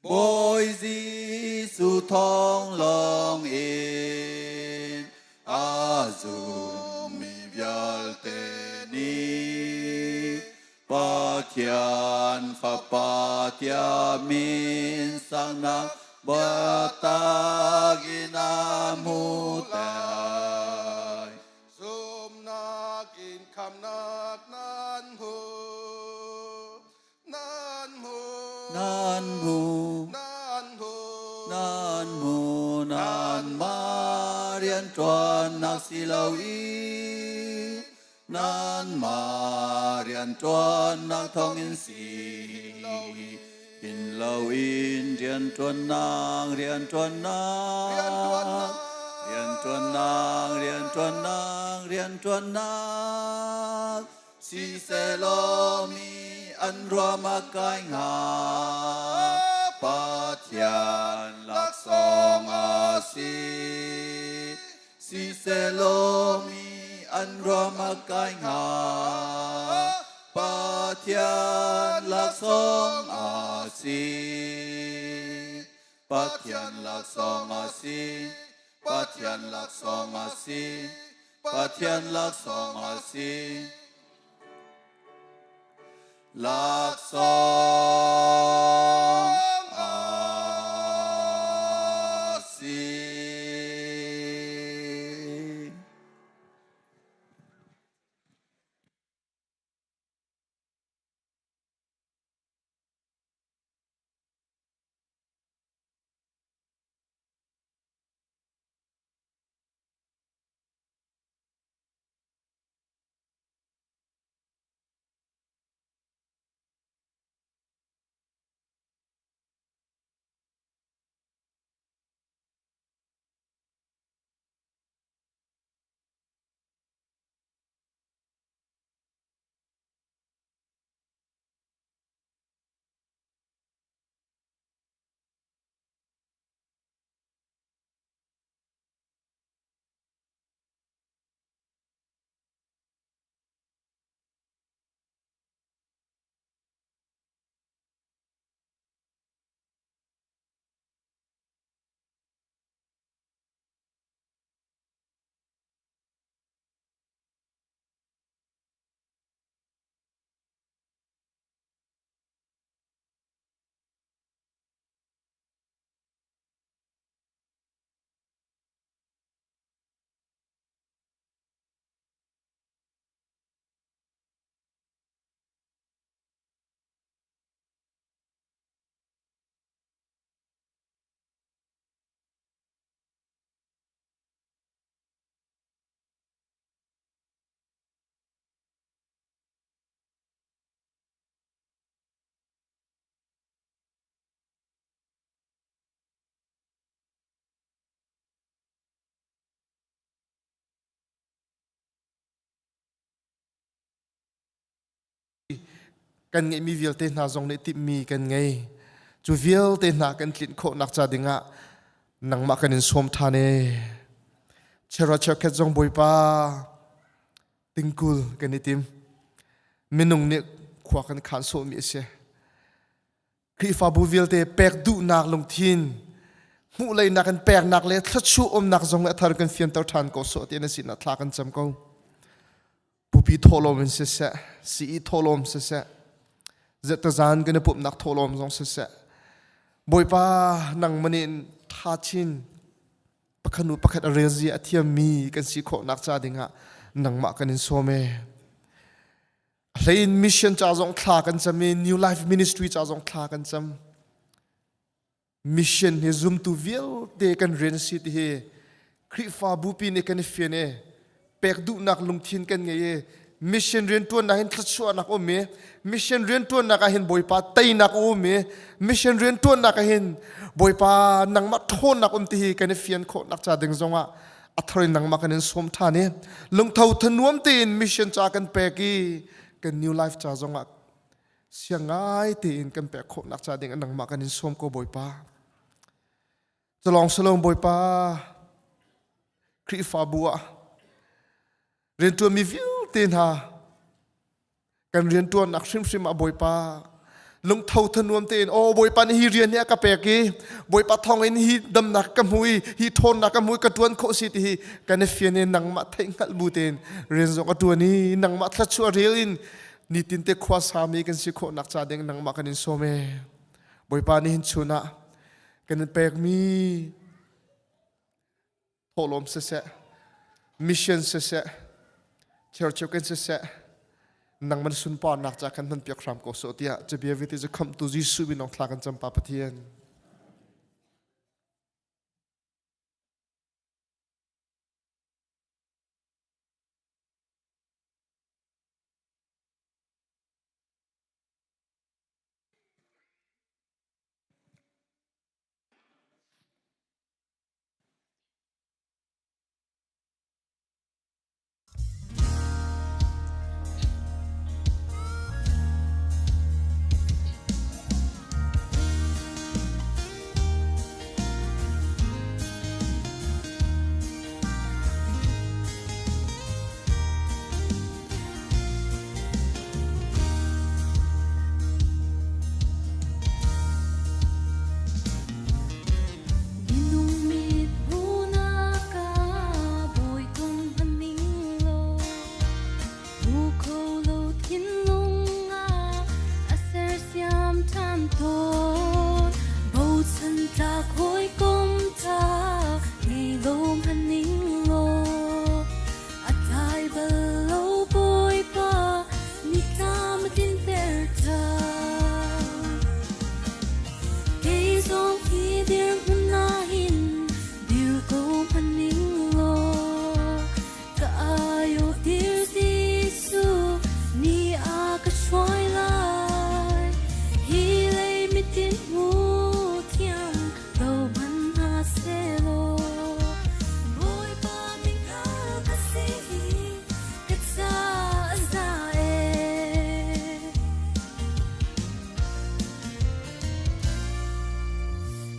Bawi Jesuh thawng lawng in a zummi vialte nih Pathian Fapa tiah min saknak biatak in a hmuhter. Zumnak in khamnak nan hmu. Nan hmu. Nan hmu. Nan hmu. Nan hmu. Nan mah rianṭuannak si lo i nan mah rianṭuannak thawngin si hin loin rianṭuannak rianṭuannak rianṭuannak rianṭuannak rianṭuannak Siselaw mi an ruam a kai hnga. Pathian laksawng a si. Siselaw mi an ruam a kai hnga. Pathian laksawng a si. Pathian laksawng a si. Pathian laksawng a si. Pathian laksawng a si. Laksawng a si. Kan ngeihmi vialte hna zong nih timhmi kan ngei. Cu vialte hna kan tlinh khawhnak ca dingah nangmah kan in sawm ṭhan e. Chera cheukhat zong Bawipa tingkul kan i tim. Minung nih khua kan khan sawhmi a si. Khrihfabu vialte pek duhnak lungthin hmuh leinak in peknak le thluachuah umnak zong a thar kan fianter ṭhan ko sawh ti na sinah thla kan cam ko. Pupi thawhlawm in siseh, sii thawhlawm siseh, zetazan kan i pumhnak thawhlawm zong siseh, Bawipa nangmah nih ṭha chin pakhat hnu pakhat a rel zia a thiammi kan si khawhnak ca dingah nangmah kan in sawm e. Hlein mission ca zong thla kan cam i New Life Ministry ca zong thla kan cam. Mission hi zumtu vialte kan rian si ti hi Khrihfabu pi nih kan i fian i pek duhnak lungthin kan ngei i mission rianṭuannak hin thluachuahnak um i mission rianṭuannak ah hin Bawipa teinak um i mission rianṭuannak ah hin Bawipa nangmah ṭhawnnak um ti hi kan i fian khawhnak ca ding zongah a thar in nangmah kan in sawm ṭhan i lungtho thanuam tein mission ca kan pek i kan new life ca zongah siang ngai tein kan pek khawhnak ca ding nangmah kan in sawm ko Bawipa. Culawng salong Bawipa Khrihfabu ah rianṭuanmi vialte hna kan rianṭuannak hrimhrim ah Bawipa lungtho thanuam tein aw Bawipa nih hi rian hi a ka pek i Bawipa thawng in hi damnak ka hmu i hi ṭhawnnak ka hmu i ka ṭuan khawh si ti hi kan i fian i nangmah theih hngalh bu tein rian zong a ṭuan i nangmah thluachuah rel in nitin te khua sami kan si khawhnak ca ding nangmah kan in sawm e Bawipa nih hin chun ah kan in pekmi thawhlawm siseh mission siseh church kan siseh nangman sunparnak ca kan hman piak hram ko so tiah cabia vite cu khamtu Jesuh min thla kan cam pa Pathian. Minung mit hmuhnak ah bawikom hmanning law hmu kho lo thinlung ah a sersiam ṭhan tawn. Bochan tlak hawikom ṭha ngei lo hmanning law a tlai bal lo Bawipa nitlam a tlinter ṭhan. Kei zong hi dirhmun ah hin dir ko hmanh ning law ka aiawh dir Jesuh ni a ka hruai lai. Hi lei mitin hmu thiam lo hmanh hna sehlaw Bawipa minghngal ka si ka ca a za ee.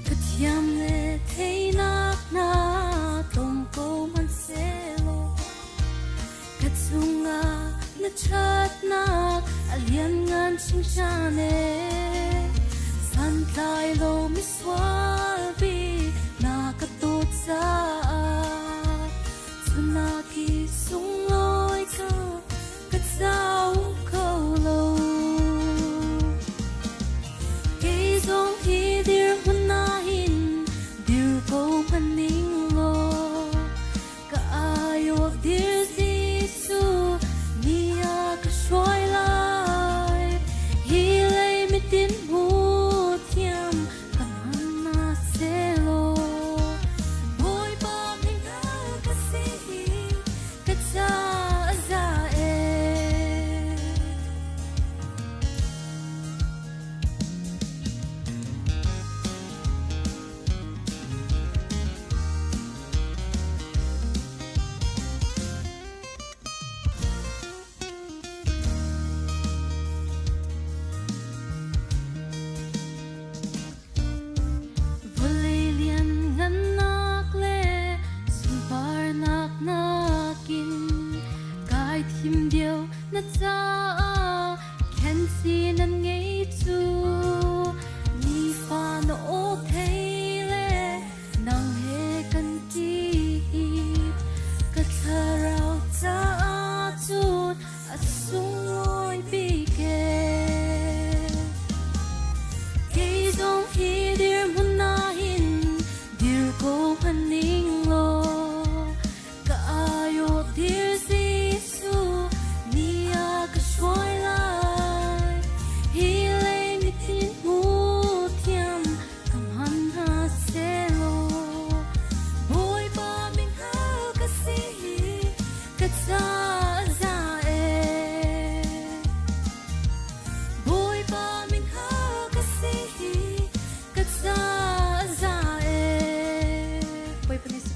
Ka thiam le theinak hna tlawm ko hmanhsehlaw ka chungah na ṭhatnak a lianngan hringhran ee. Santlai lo misual bik na ka dawt caah cunak i sunglawi ka ka cau kho lo. Kei zong hi dirhmun ah hin dir ko hmanh ning law ka aiawh dir Jesuh ni a ka hruai lai. Hi lei mitin hmu thiam ka hman na.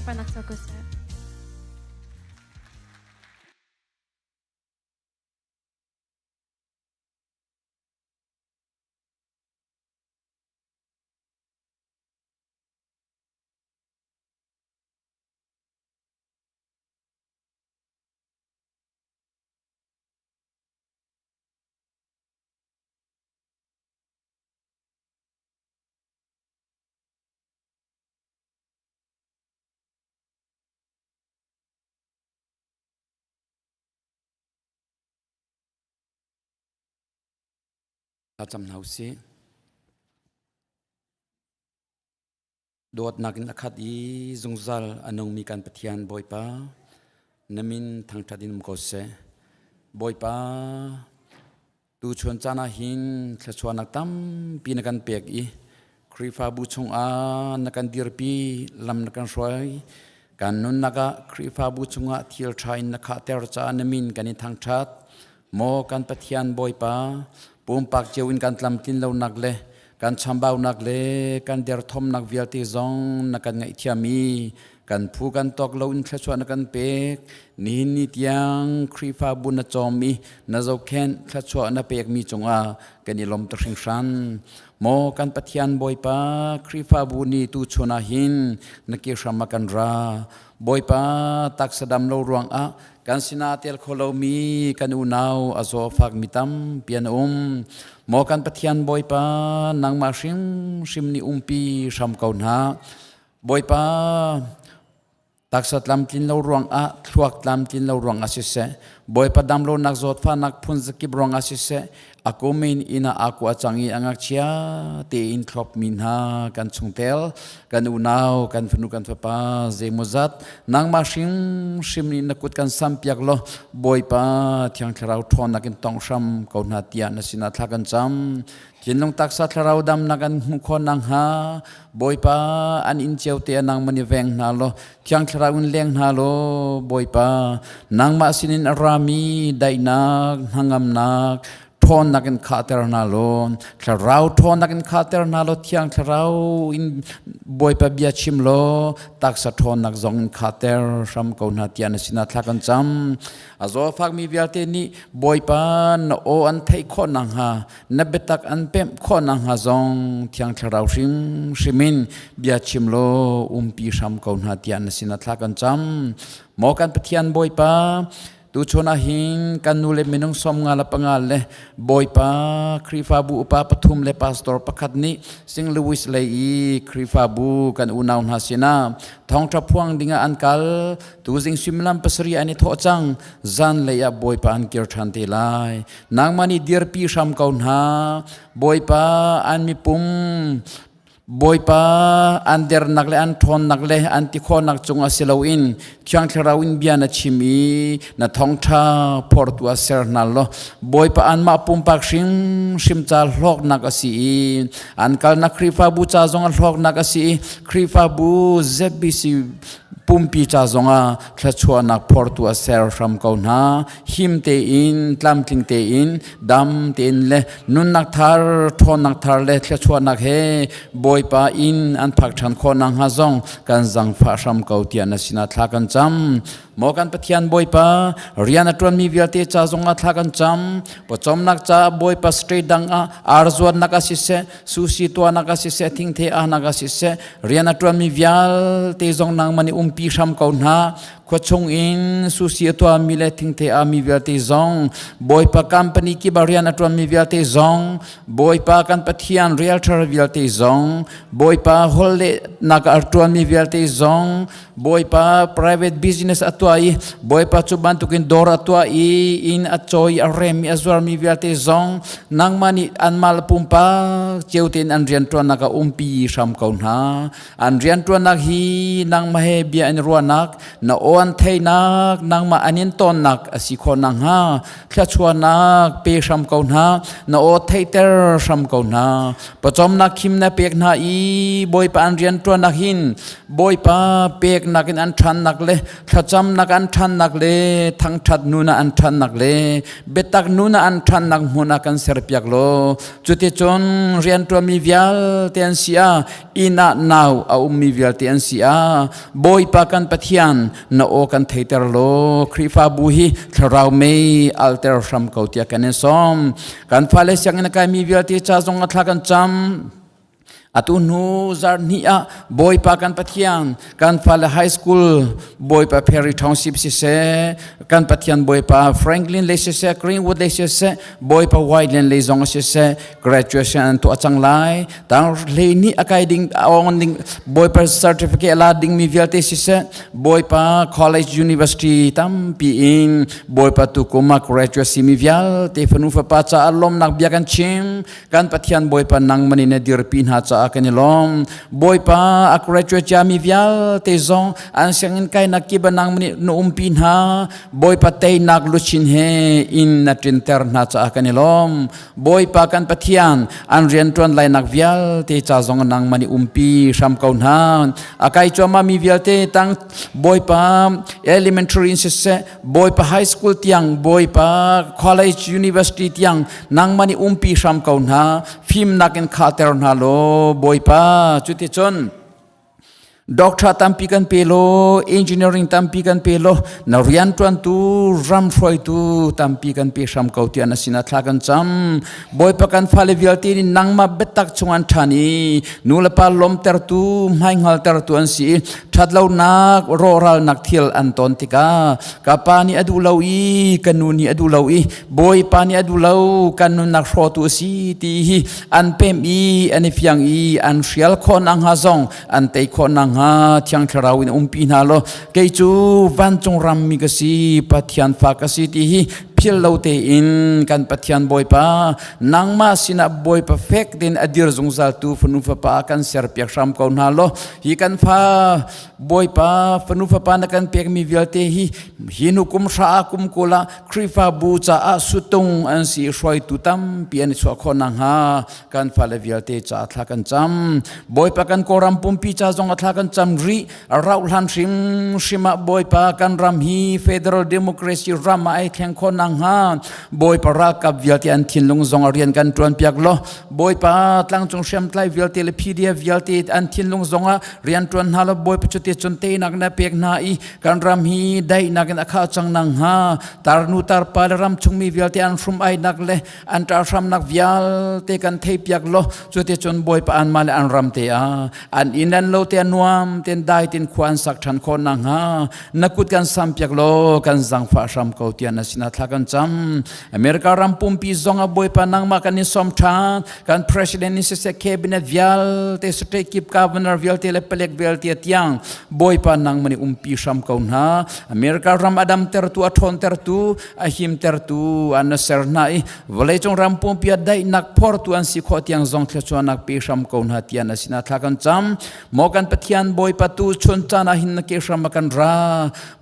Sunparnak co ko seh. Thlacam hna usih. Dawtnak in a khat i zungzal a nungmi kan Pathian Bawipa, na min thangṭhat in um ko seh. Bawipa, tuchun caan ah hin thluachuahnak tampi na kan pek i Khrihfabu chungah na kan dirpi, lam na kan hruai. Kan nunnak ah Khrihfabu chungah thil ṭha in na khahter caah na min kan in thangṭhat. Maw kan Pathian Bawipa, pumpak cio in kan tlamtlin lonak le kan chambaunak le kan derthawmnak vialte zong na kan ngaihthiam i kan phu kan tawk lo in thluachuah na kan pek. Nihin ni tiang Khrihfabu na cawm i na zohkhenh thluachuah na pekmi cungah kan i lawm tuk hringhran. Maw kan Pathian Bawipa, Khrihfabu ni tuchun ah hin na ke hram ah kan ra. Bawipa taksa dam lo ruangah kan sinah tel kho lomi kan unau a zawfak mi tampi an um. Maw kan Pathian Bawipa, nangmah hrimhrim nih umpi hram ko hna. Bawipa, taksa tlamtlin lo ruangah, thluak tlamtlin lo ruangah siseh, Bawipa damlonak zawtfahnak phun zakip ruangah siseh, a kum in inn ah aa kua cang i a ngakchia tein thlopmi hna kan chungtel kan unau kan fanu kan fapa zeimawzat nangmah hrimhrim nih na kut kan sampiak law Bawipa Thiang Thlarau ṭhawnnak in tawngh hram ko hna tiah na sinah thla kan cam thinlung taksa thlarau damnak an hmuh khawh nakhnga Bawipa an inn cio te ah nangmah nih veng hna law Thiang Thlarau in leng hna law Bawipa nangmah sinin a rami daihnak hnangamnak ṭhawnnak in khahter hna law thlarau ṭhawnnak in khahter hna law Thiang Thlarau in Bawipa bia chim law taksa ṭhawnnak zong in khahter hram ko hna tiah na sinah thla kan cam a zawfakmi vialte nih Bawipa na aw an theih khawh nakhnga na biatak an pemh khawh nakhnga zong Thiang Thlarau hrimhrim in bia chim law umpi hram ko hna tiah na sinah thla kan cam. Maw kan Pathian Bawipa, tuchun ah hin kan nu le minung 55 le panga le Bawipa Khrihfabu upa pathum le pastor pakhat nih St. Louis lei i Khrihfabu kan unau hna sinah thawngṭha phuang dingah an kal tuzing suimilam pasarih an i thawh cang zanlei ah Bawipa an kir ṭhan te lai Nangmah nih dirpi hram ko hna. Bawipa an mipum Bawipa an dernak le an ṭhawnnak le an tikhawhnak cungah si loin Thiang Thlarau in bia na chim i na thawngṭha phortu ah ser hna law Bawipa anmah pumpak hrimhrim ca hlawknak a si i an kalnak Khrihfabu ca zong a hlawknak a si i Khrihfabu ZBC pumpi ca zongah thluachuahnak phortu a ser hram ko hna him tein tlamtling tein dam tein le nunnak thar ṭhawnnak thar le thluachuahnak he Bawipa inn an phak ṭhan khawh nakhnga zong kan zangfah hram ko tiah na sinah thla kan cam maw kan Pathian Bawipa rian a ṭuanmi vialte ca zongah thla kan cam pawcawmnak ca Bawipa state dang ah arzuatnak ah siseh sushi tuahnak ah siseh thingthe ahnak ah siseh rian a ṭuanmi vialte zong nangmah nih umpi hram ko hna khuachung in sushi a tuahmi le thingthe ami vialte zong Bawipa company kip ah rian a ṭuanmi vialte zong Bawipa kan Pathian realtor vialte zong Bawipa holhlehnak a ṭuanmi vialte zong Bawipa private business a tuah i Bawipa cu bantukin dawr a tuah i inn a cawi a rem i a zuarmi vialte zong nangmah nih anmah le pumpak cio tein an rianṭuannak ah umpi hram ko hna an rianṭuannak hi nangmah he bia in ruahnak na aw an theihnak nangmah an in tawnnak a si khawh nakhnga thluachuahnak pe hram ko hna na aw theihter hram ko hna pawcawmnak khim na pek hna i Bawipa an rianṭuannak hin Bawipa peknak in an ṭhannak le thlacamnak. lawmnak an ṭhannak le thangṭhat nun ah an ṭhannak le biatak nun ah an ṭhannak hmun ah kan serpiak law cuticun rianṭuanmi vialte an si ah inn ah nau a ummi vialte an si ah Bawipa kan Pathian na aw kan theiter law Khrihfabu hi thlarau mei alter hram ko tiah kan in sawm. Kan fale sianginn a kaimi vialte ca zong a thla kan cam. Atu hnu zarh hnih ah Bawipa kan Pathian kan fale high school Bawipa Perry Township siseh kan Pathian Bawipa Franklin lei siseh Greenwood lei siseh Bawipa Whiteland lei zong siseh graduation an tuah cang lai tang hlei nih a kai ding a ong ding Bawipa certificate la ding mi vialte siseh Bawipa college university tampi in Bawipa tu kum ah graduate si mi vialte fanu fapa caah lawmnak bia kan chim Kan Pathian Bawipa nangman in na dirpi hna caah kan i lawm. Bawipa a graduate ciami vialte zong an sianginn kainak kip ah nangman nih na umpi hna. Bawipa teinak luchin he in na ṭinter hna caah kan i lawm. Bawipa kan Pathian an rianṭuan lainak vialte ca zong nangman nih umpi hram ko hna. A kai cuahmah mi vialte tang Bawipa elementary in siseh Bawipa high school tiang Bawipa college university tiang nangmah nih umpi hram ko hna fimnak in khahter hna law Bawipa cuticun doctor tampi kan pe law engineering tampi kan pe law na rianṭuantu ram hruaitu tampi kan pe hram ko tiah na sinah thla kan cam Bawipa kan fale vialte nih nangmah biatak chung an ṭhan i nulepa lawmtertu hmaihngaltertu an si i ṭhatlonak rawhralnak thil an ton tikah ka pa nih a duh lo i ka nu nih a duh lo i Bawipa nih a duh lo kan nunnak hrawtu a si ti hi an pem i an i fiang i an hrial khawh nakhnga zong an tei khawh nakhnga Thiang Thlarau in umpi hna law kei cu vancung rammi ka si Pathian fa ka si ti hi phil lo tein kan Pathian Bawipa nangmah sinah Bawipa fek tein a dir zungzal tu fanu fapa kan serpiak hram ko hna law hi kan fa Bawipa fanu fapa na kan pekmi vialte hi hi nu kum hra kum kul ah Khrihfabu caah sutung an si hruaitu tampi an i chuah khawh nakhnga kan fale vialte ca thla kan cam. Bawipa kan Kawlram pumpi ca zong a thla kan cam rih. Rauh hlan hrimhrim ah Bawipa kan ram hi Federal Democracy ram ah ai thleng khawh nakhnga Bawipa ralkap vialte an thinlung zong a rian kan ṭuan piak law Bawipa tlangcung hriamtlai vialte le PDF vialte an thinlung zong ah rian ṭuan hna law Bawipa cuti cun teinak na pek hna i kan ram hi daihnak in a khah cang nang hnga tarnu tarpa le ram chungmi vialte an hrum ainak le an ṭahramnak vialte kan theipiak law cuti cun bawipa an mah le an ram te ah an inn an lo te nuam ten dai tin khua an sak ṭhan khawh nak hnga na kut kan sampiak law kan zangfah hram ko tiah na sinah thla kan cam America ram pumpi zong ah bawipa nangmah kan in sawm ṭhan kan president ni siseh cabinet vialte state kip governor vialte le palek vialte tiang bawipa nangmah nih umpi hram ko hna America ram a damtertu a ṭhawntertu a himtertu an na ser hna i vawleicung ram pumpi ah daihnak phortu an si khawh tiang zong thluachuahnak pe hram ko hna tiah na sinah thla kan cam maw kan Pathian Bawipa tu chun caan ah hin na ke hram a kan ra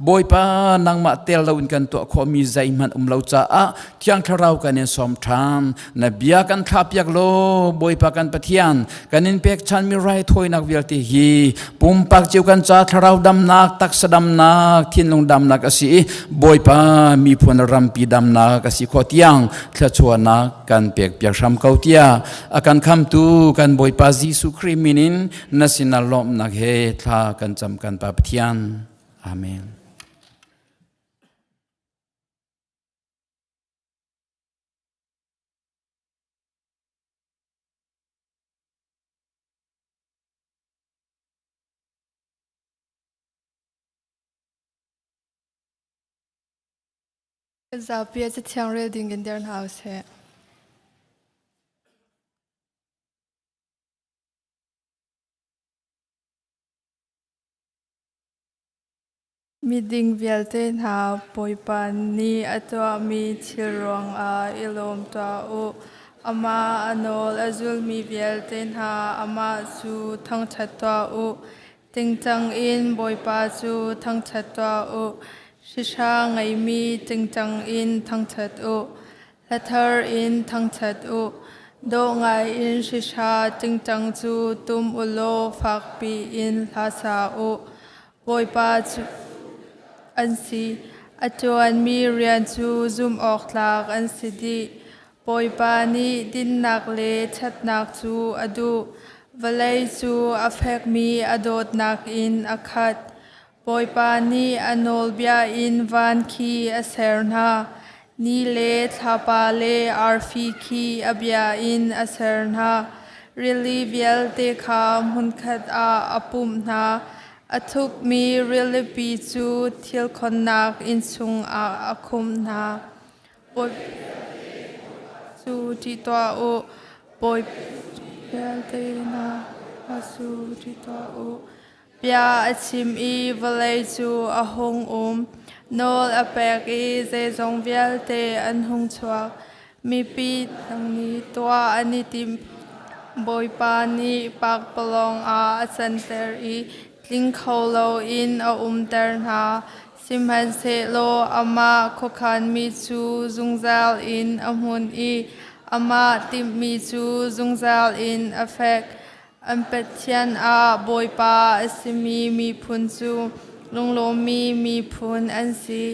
Bawipa nangmah tel loin kan tuah khawhmi zeihmanh um lo caah Thiang Thlarau kan in sawm ṭhan na bia kan thlahpiak law Bawipa kan Pathian kan in pekchanmi raithawinak vialte hi pumpak cio kan ca thlarau damnak taksa damnak thinlung damnak a si i Bawipa miphun rampi damnak a si khawh tiang thluachuahnak kan pekpiak hram ko tiah a kan khamtu kan Bawipa Jesuh Khrih min in na sinah lawmhnak he thla kan cam kan Pa Pathian. Amen. Zapi a cathiang rel ding in der hna usih. Miding vialte hna, Bawipa nih a tuahmi thil ruangah i lawm tuah u. Amah a nawl a zulmi vialte hna, amah cu thangṭhat tuah u. Tingtang in Bawipa cu thangṭhat tuah u. Hrihra ngeimi tingtang in thangṭhat u. Hla thar in thangṭhat u. Dawh ngaiin hrihra tingtang cu tum u law fakpi in hla sa u. Bawipa cu. an si. A ṭuanmi rian cu zumh awk tlak an si dih. Bawipa nih dinnak le ṭhatnak cu a duh. Vawlei cu a fekmi a dawtnak in a khat. Bawipa nih a nawlbia in van khi a ser hna. Ni le thlapa le arfi khi a bia in a ser hna. Rili vialte kha hmunkhat ah a pumh hna. A thukmi rilipi cu thil khonnak inn chungah a khumh hna. Bawipa cu ṭih tuah u. Bawipa vialte hna cu ṭih tuah u. Bia a chim i vawlei cu a hung um. Nawl a pek i zeizong vialte an hung chuak. Mipi dang nih tuah an i tim. Bawipa nih pakpalawng ah a canter i tling kho loin a umter hna. Sihmanhsehlaw amah khuakhanmi cu zungzal in a hmun i amah timhmi cu zungzal in a fek. An Pathian ah Bawipa a simi miphun cu lunglawmmi miphun an si.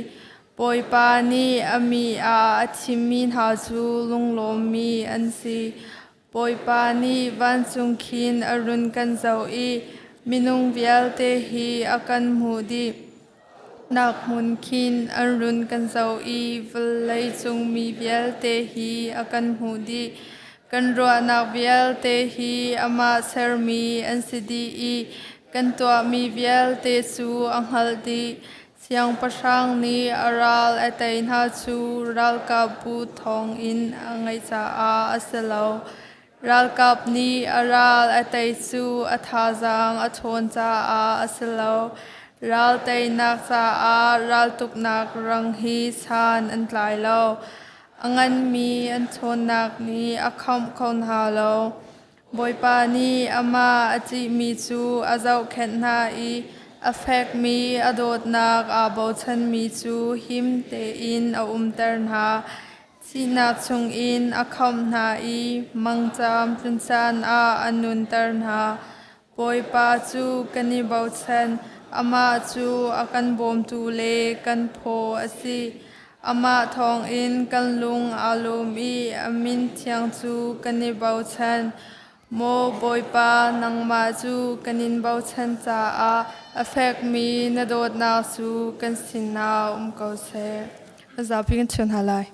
Bawipa nih a mi ah a thimmi hna cu lunglawmmi an si. Bawipa nih vancung khin a run kan zoh i minung vialte hi a kan hmuh dih. Nak hmun khin an run kan zoh i vawleicung mi vialte hi a kan hmuh dih. Kan ruahnak vialte hi amah sermi an si dih i kan tuahmi vialte cu a hngalh dih. Siangpahrang nih a ral a tei hna cu ralkapbu thawngin a ngeih caah a si lo. Ralkap nih a ral a tei cu a thazaang a ṭhawn caah a si lo. Ral teinak caah raltuknak rang hi san an tlai lo. A nganmi an ṭhawnnak nih a khamh kho hna lo. Bawipa nih amah a ṭihmi cu a zohkhenh hna i a fekmi a dawtnak aa bochanmi cu him tein a umter hna. Thihnak chungin a khamh hna i mangṭam tlun caan ah a nunter hna. Bawipa cu kan i bochan, amah cu a kan bawmtu le kan phaw a si. Amah thawngin kan lung aa lawm i a min thiang cu kan i bochan. Maw Bawipa, nangmah cu kan in bochan caah a fekmi na dawtnak cu kan sinah um ko seh. Zapi kan chim hna lai.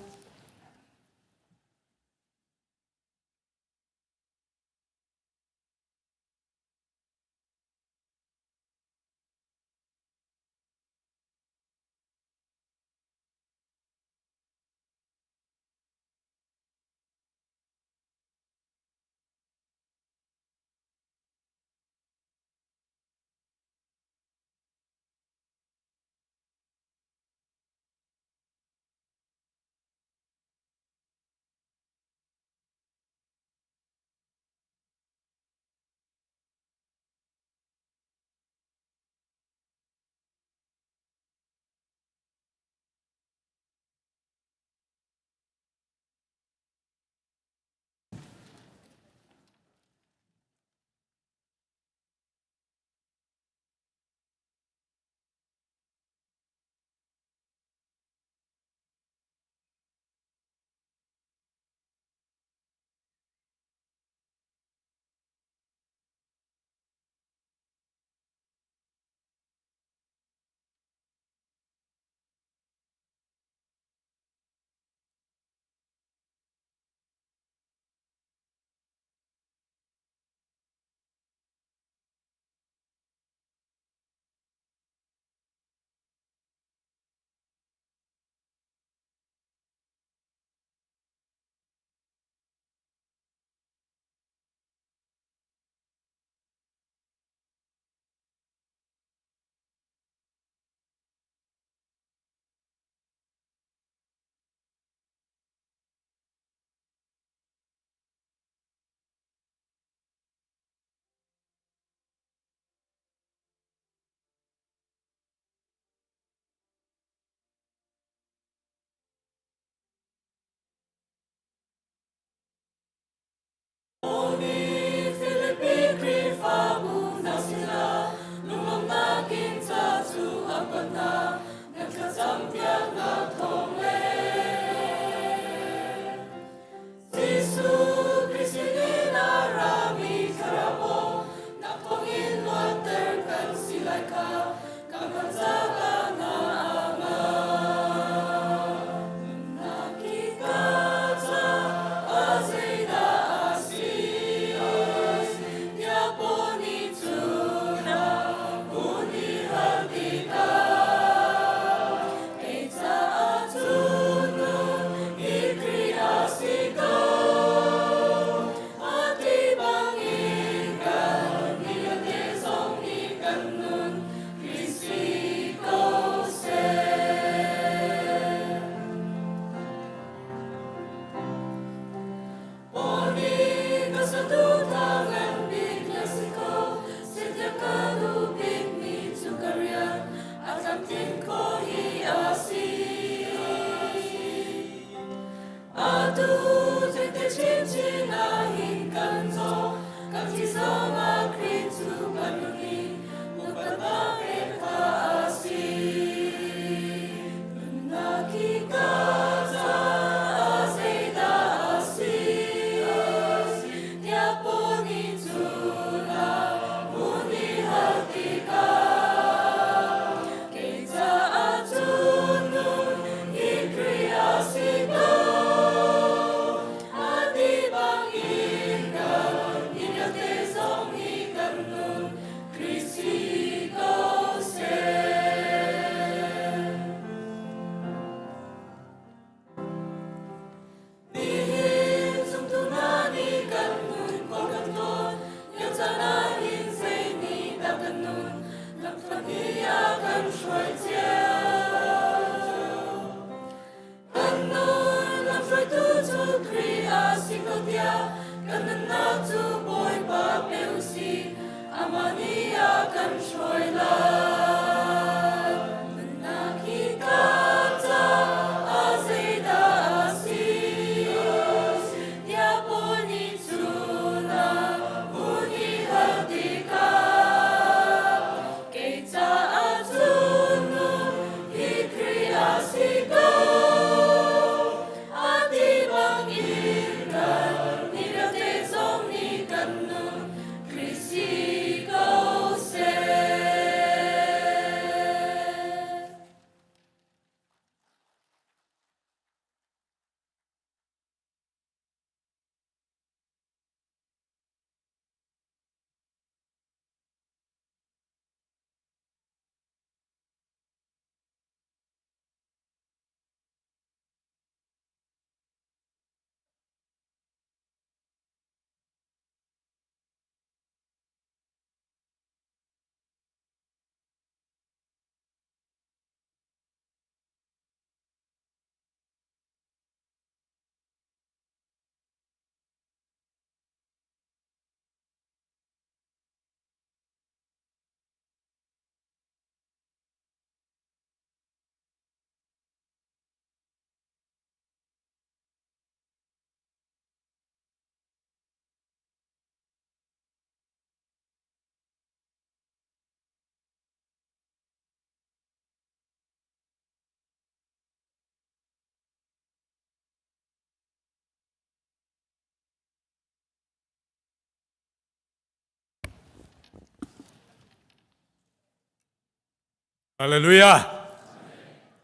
Hallelujah.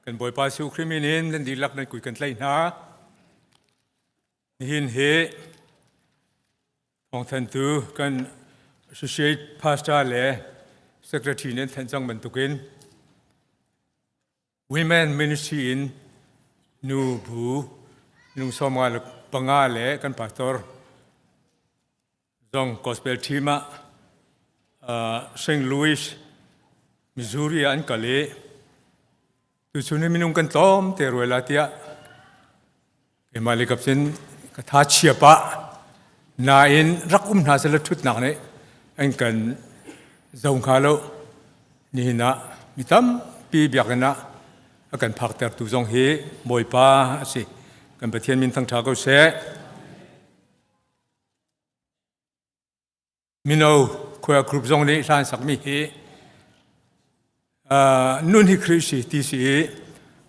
Kan Bawipa Jesuh Khrih min in nan dihlak nan kui kan tlaih hna. Nihin hi thawngthantu kan associate pastor le secretary nan thanh cang bantukin Women Ministry in nu bu nung sawmnga le panga le kan pastor zong gospel team ah St. Louis, Missouri ah an kal i tuchun hi minung kan tlawm te ruai la tiah keimah le kap cun ka tha chia pah nain rak um hna sela thutnak nih an kan zo hnga lo nihin ah mi tampi biakinn ah a kan phaktertu zong hi Bawipa a si kan Pathian min thangṭha ko seh. Mino choir group zong nih hla an sakmi hi nun hi Khrih si ti si i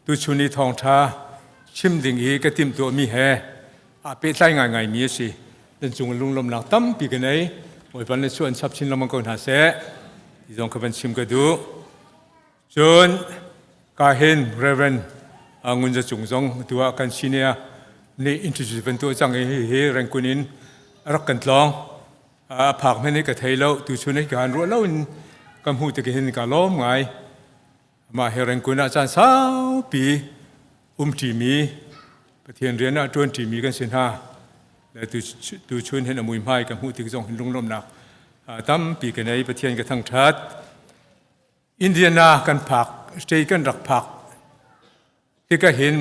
tuchun i thawngṭha chim ding i ka timhtuahmi he aa pehtlai ngaingaimi a si. Nan cung lunglawmnak tampi ka nei. Bawipa nih cu an chap chin lengmang ko hna seh. Ti zong kha van chim ka duh. Cun ka hin Reverend Ngun Za Cung zong tu ah kan senior nih introduce van tuah cang i hihi Rangoon in rak kan tlawng. A phak hmanh hi ka thei lo. Tuchun hi ka han ruah lo in ka hmuh tik hin ka lawm ngai. Mah hi Rangoon ah caan saupi um ṭimi Pathian rian ah ṭuan ṭimi kan si hna. Le tuchun hin a muihmai ka hmuh tik zong hin lunglawmhnak tampi ka nei. Pathian ka thangṭhat. Indiana kan phak, state kan rak phak tikah hin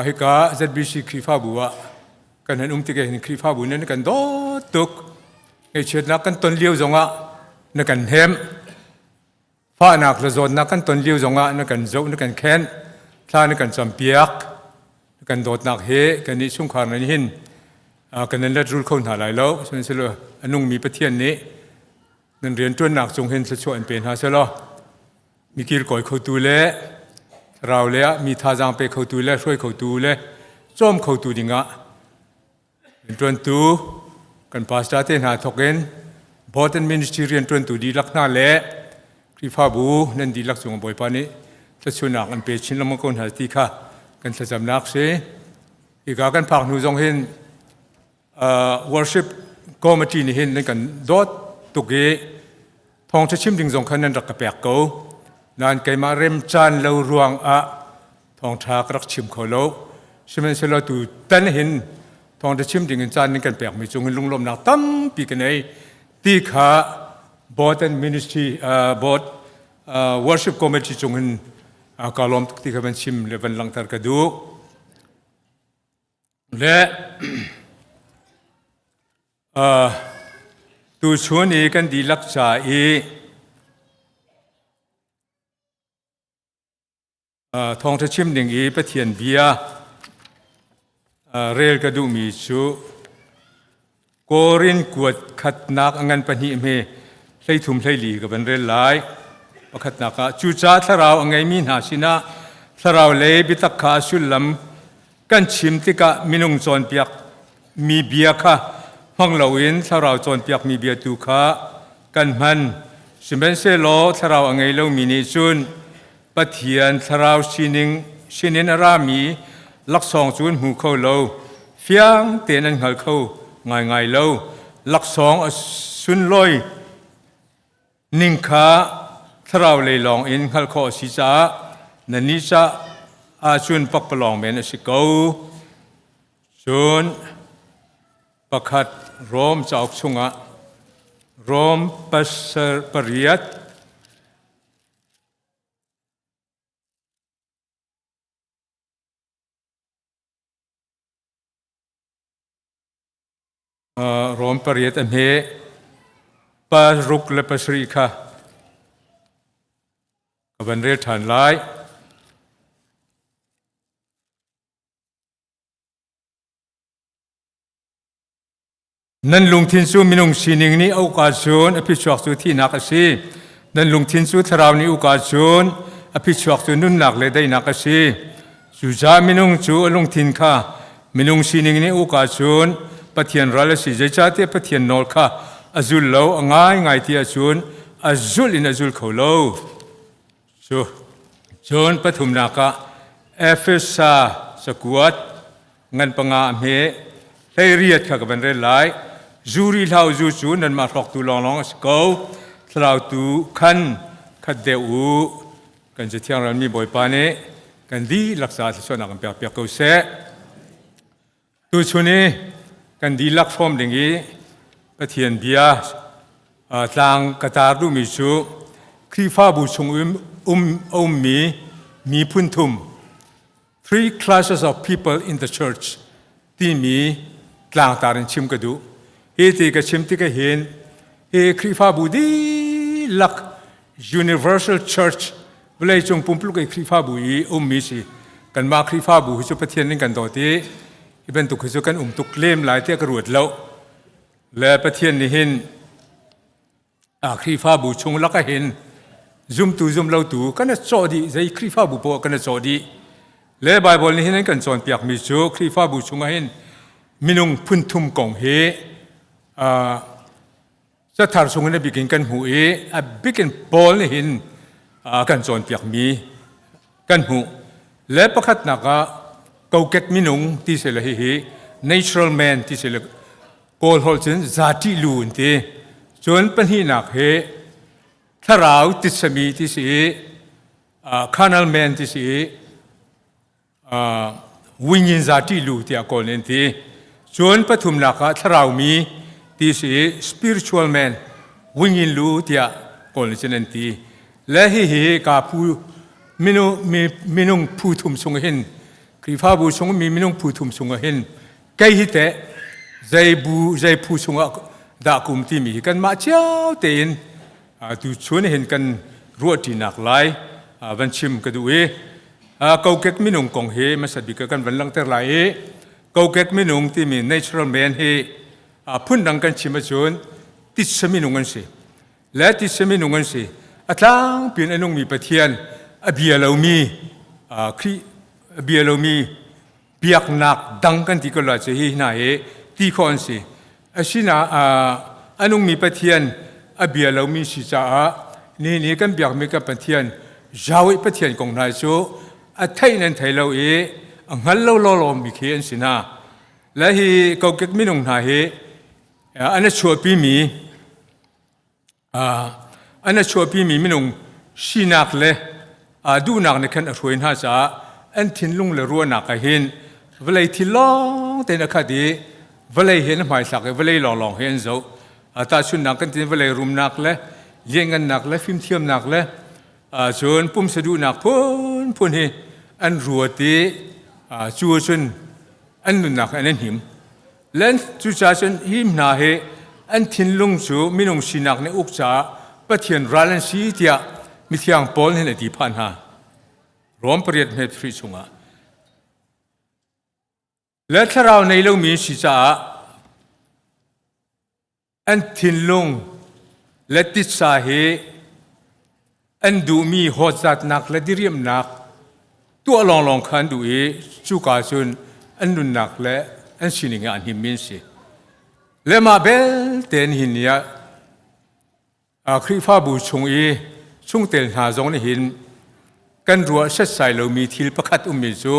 hika ZBC Khrihfabu ah kan han um tikah hin Khrihfabu nih kan dawt tuk. Ngaihchiatnak kan ton lio zongah na kan hnem. Fahnak le zawtnak kan ton lio zongah na kan zoh, na kan khenh, thla na kan campiak. Kan dawtnak he kan nih chungkhar nan hin kan nan let rul kho hna lai lo. Sihmanhsehlaw a nungmi Pathian nih Nan rianṭuannak cung hin thluachuah in pe hna selaw mi kilkawi khotu le thlarau le ah mi thazaang pe khotu le hruai khotu le cawm khotu dingah rianṭuantu kan pastor te hna thawk in board and ministry rianṭuantu dihlak hna le Khrihfabu nan dihlak cung Bawipa nih thluachuahnak an pe chin lengmang ko hna ti kha kan thlacamnak si. Hika kan phak hnu zong hin worship committee nih hin nan kan dawt tuk i thawngṭha chim ding zong khan nan rak ka pek ko. Nain keimah rem caan lo ruang ah thawngṭha ka rak chim kho lo. Sihmanhsehlaw tu tan hin thawngṭha chim ding in caan nan kan pekmi cung hin lunglawmhnak tampi ka nei ti kha board and ministry board worship committee cung hin ka lawm tuk ti kha van chim le van langhter ka duh. Le tuchun i kan dihlak ca i thawngṭha chim ding i Pathian bia rel ka duhmi cu Korin kuat khatnak a ngan pahnih hme 13 hlei ka van rel lai. Pakhatnak ah cucaah thlarau a ngeimi hna sinah thlarau lei biatak kha a sullam kan chim tikah minung cawnpiak mi bia kha hmang loin thlarau cawnpiak mi bia tu kha kan hman. Sihmanhsehlaw thlarau a ngei lomi nih cun Pathian thlarau sining sinin a rami laksawng cu an hmu kho lo. Fiang tein an hngal kho ngaingai lo. Laksawng a sunlawi ning kha thlarau lei lawng in hngalh khawh a si caah nannih caah ahcun pakpalawng men a si ko. Cun pakhat Rom cauk chungah Rom pasar pariat Rom pariat a hme paruk le pasarih kha ka van rel ṭhan lai. Nan lungthin cu minung sining nih a uk ahcun a phichuak cu thihnak a si. Nan lungthin cu thlarau nih uk ahcun a phichuak cu nunnak le daihnak a si. Cucaah minung cu a lungthin kha minung sining nih uk ahcun Pathian ral a si. Zeicahtiah Pathian nawl kha a zul lo, a ngaingai ti ahcun a zulh in a zul kho lo. Cu cun pathumnak ah Efesa cakuat ngan panga a hme 18 kha ka van rel lai. Zu ri hlah u, zu cu nanmah hrawktu lawnglawng a si ko. Thlarau tu khan khat deuh u. Kan Cathiang ralmi Bawipa nih kan dihlak caah thluachuahnak kan pek piak ko seh. Tuchun i kan dihlak hrawm ding i Pathian bia tlang ka tar duhmi cu Khrihfabu chung um a ummi miphun thum three classes of people in the church timi tlangtar in chim ka duh. Hi ti ka chim tik hin hi Khrihfabu dihlak Universal Church vawleicung pumpuluk i Khrihfabu i ummi si kanmah Khrihfabu hi cu Pathian in kan dawt i hi bantuk hi cu kan um tuk lem lai tiah ka ruat lo le Pathian nih hin a Khrihfabu chung lak ah hin zumtu zumlotu kan i cawh dih zei Khrihfabu poah kan i cawh dih le Bible nih hin an kan cawnpiakmi cu Khrihfabu chungah hin minung phunthum kong hi Cathar chungin a bikin kan hmuh i a bikin Paul nih hin a kan cawnpiakmi kan hmuh. Le pakhatnak ah kokek minung ti si le hihi natural man ti si le Kawl holh cun zati lu an ti. Cun pahnihnak hi thlarau titsami ti si i carnal man ti si i Wingin za ṭih lu tiah Kawl nih an ti. Cun pathumnak ah thlarau mi ti si i spiritual man wingin lu tiah Kawl nih cun an ti. Le hihi ka phu minung, minung phu thum chung hin Khrihfabu chung mi minung phu thum chung hin kei hi teh zei bu zei phu chungah dah kum timi hi kanmah cio tein tu chun hin kan ruahṭinak lai van chim ka duh i kokek minung kong hi hmasa bik kan van langhter lai i kokek minung timi natural man hi phundang kan chim ahcun titsa minung an si le titsa minung an si a tlangpi in a nungmi Pathian a bia lomi Khrih a bia lomi biaknak dang kan ti ko lai cu hi hna hi ti khawh an si asina a nungmi Pathian a bia lomi si caah nihin i kan biakmi kan Pathian Yahweh Pathian kong hna cu a theih nan thei lo i a hngal lo lawlawmi khi an si hna le hi kokek minung hna hi an a chuahpimi An a chuahpimi minung sinak le duhnak nih khan a hruai hna caah an thinlung le ruahnak ah hin vawlei thil lawng tein a khat i vawlei he an hmaithlak i vawlei lawnglawng he an zoh. Tahchunhnak kan tin vawlei rumnak le lianngannak le fimthiamnak le cun pumsa duhnak phunphun hi an ruat i cu cun an nunnak an hnim. Len cucaah cun hi hna hi an thinlung cu minung sinak nih uk caah Pathian ral an si tiah mithiang Paul nih a ti phah hna. Rom pariat hmet hri chungah. Le thlarau nei lomi si caah An thinlung le titsa hi an duhmi hawtzatnak le diriamnak tuah lawnglawng kha an duh i cuka cun an nunnak le an sining ah an himmi an si. Le mah belte nihin ni ah Khrihfabu chung i chungtel hna zong nih hin kan ruah setsai lomi thil pakhat ummi cu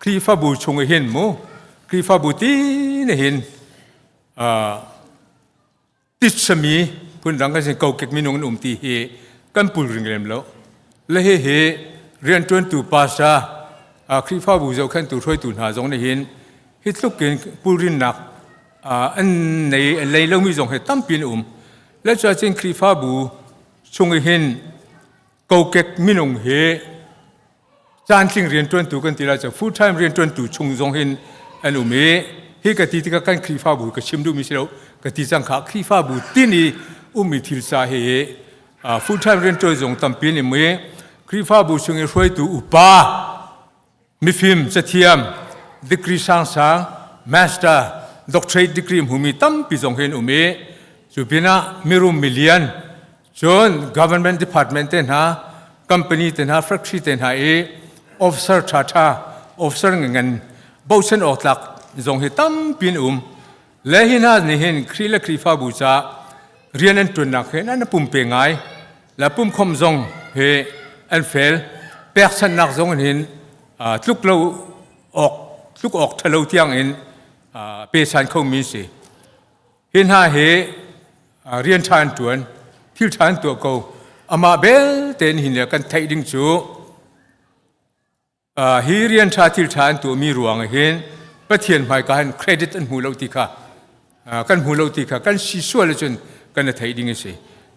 Khrihfabu chung i hin mu Khrihfabu ti nih hin titsami phundang kan sin kokek minung an um ti hi kan pul ring lem lo le hi hi riantuantu pastor Khrihfabu zohkhenhtu hruaitu hna zong nih hin hi tluk in pulrinnak an nei an lei lomi zong hi tampi an um le cuacun Khrihfabu chung i hin kokek minung hi caantling rianṭuantu kan ti lai cu full time rianṭuantu chung zong hin an um i hi ka ti tikah kan Khrihfabu ka chim duhmi si lo ka ti cang kha Khrihfabu tin i ummi thil ca hi full time rianṭuan zong tampi an um i Khrihfabu chung i hruaitu upa mifim cathiam degree sangsang master doctorate degree hmumi tampi zong hi an um i cu pinah mirum milian Cun government department te hna, company te hna, factory te hna i officer ṭhaṭha, officer ngan bochan awk tlak zong hi tampi an um. Le hi hna nih hin Khrih le Khrihfabu ca rian an ṭuannak hin an pumpe ngai. Le pumkhom zong hi An fel. Pekchanhnak zong in hin tluk lo awk tluk awk ṭhalo tiang in pesan khomi si. Hi hna hi rian ṭha an ṭuan, thil ṭha an tuah ko. Amah belte in hin le kan theih ding cu hi rian ṭha thil ṭha an tuahmi ruang hin Pathian hmaika hin credit an hmu lo ti kha kan hmu lo ti kha kan si sual ahcun kan i theih ding a si.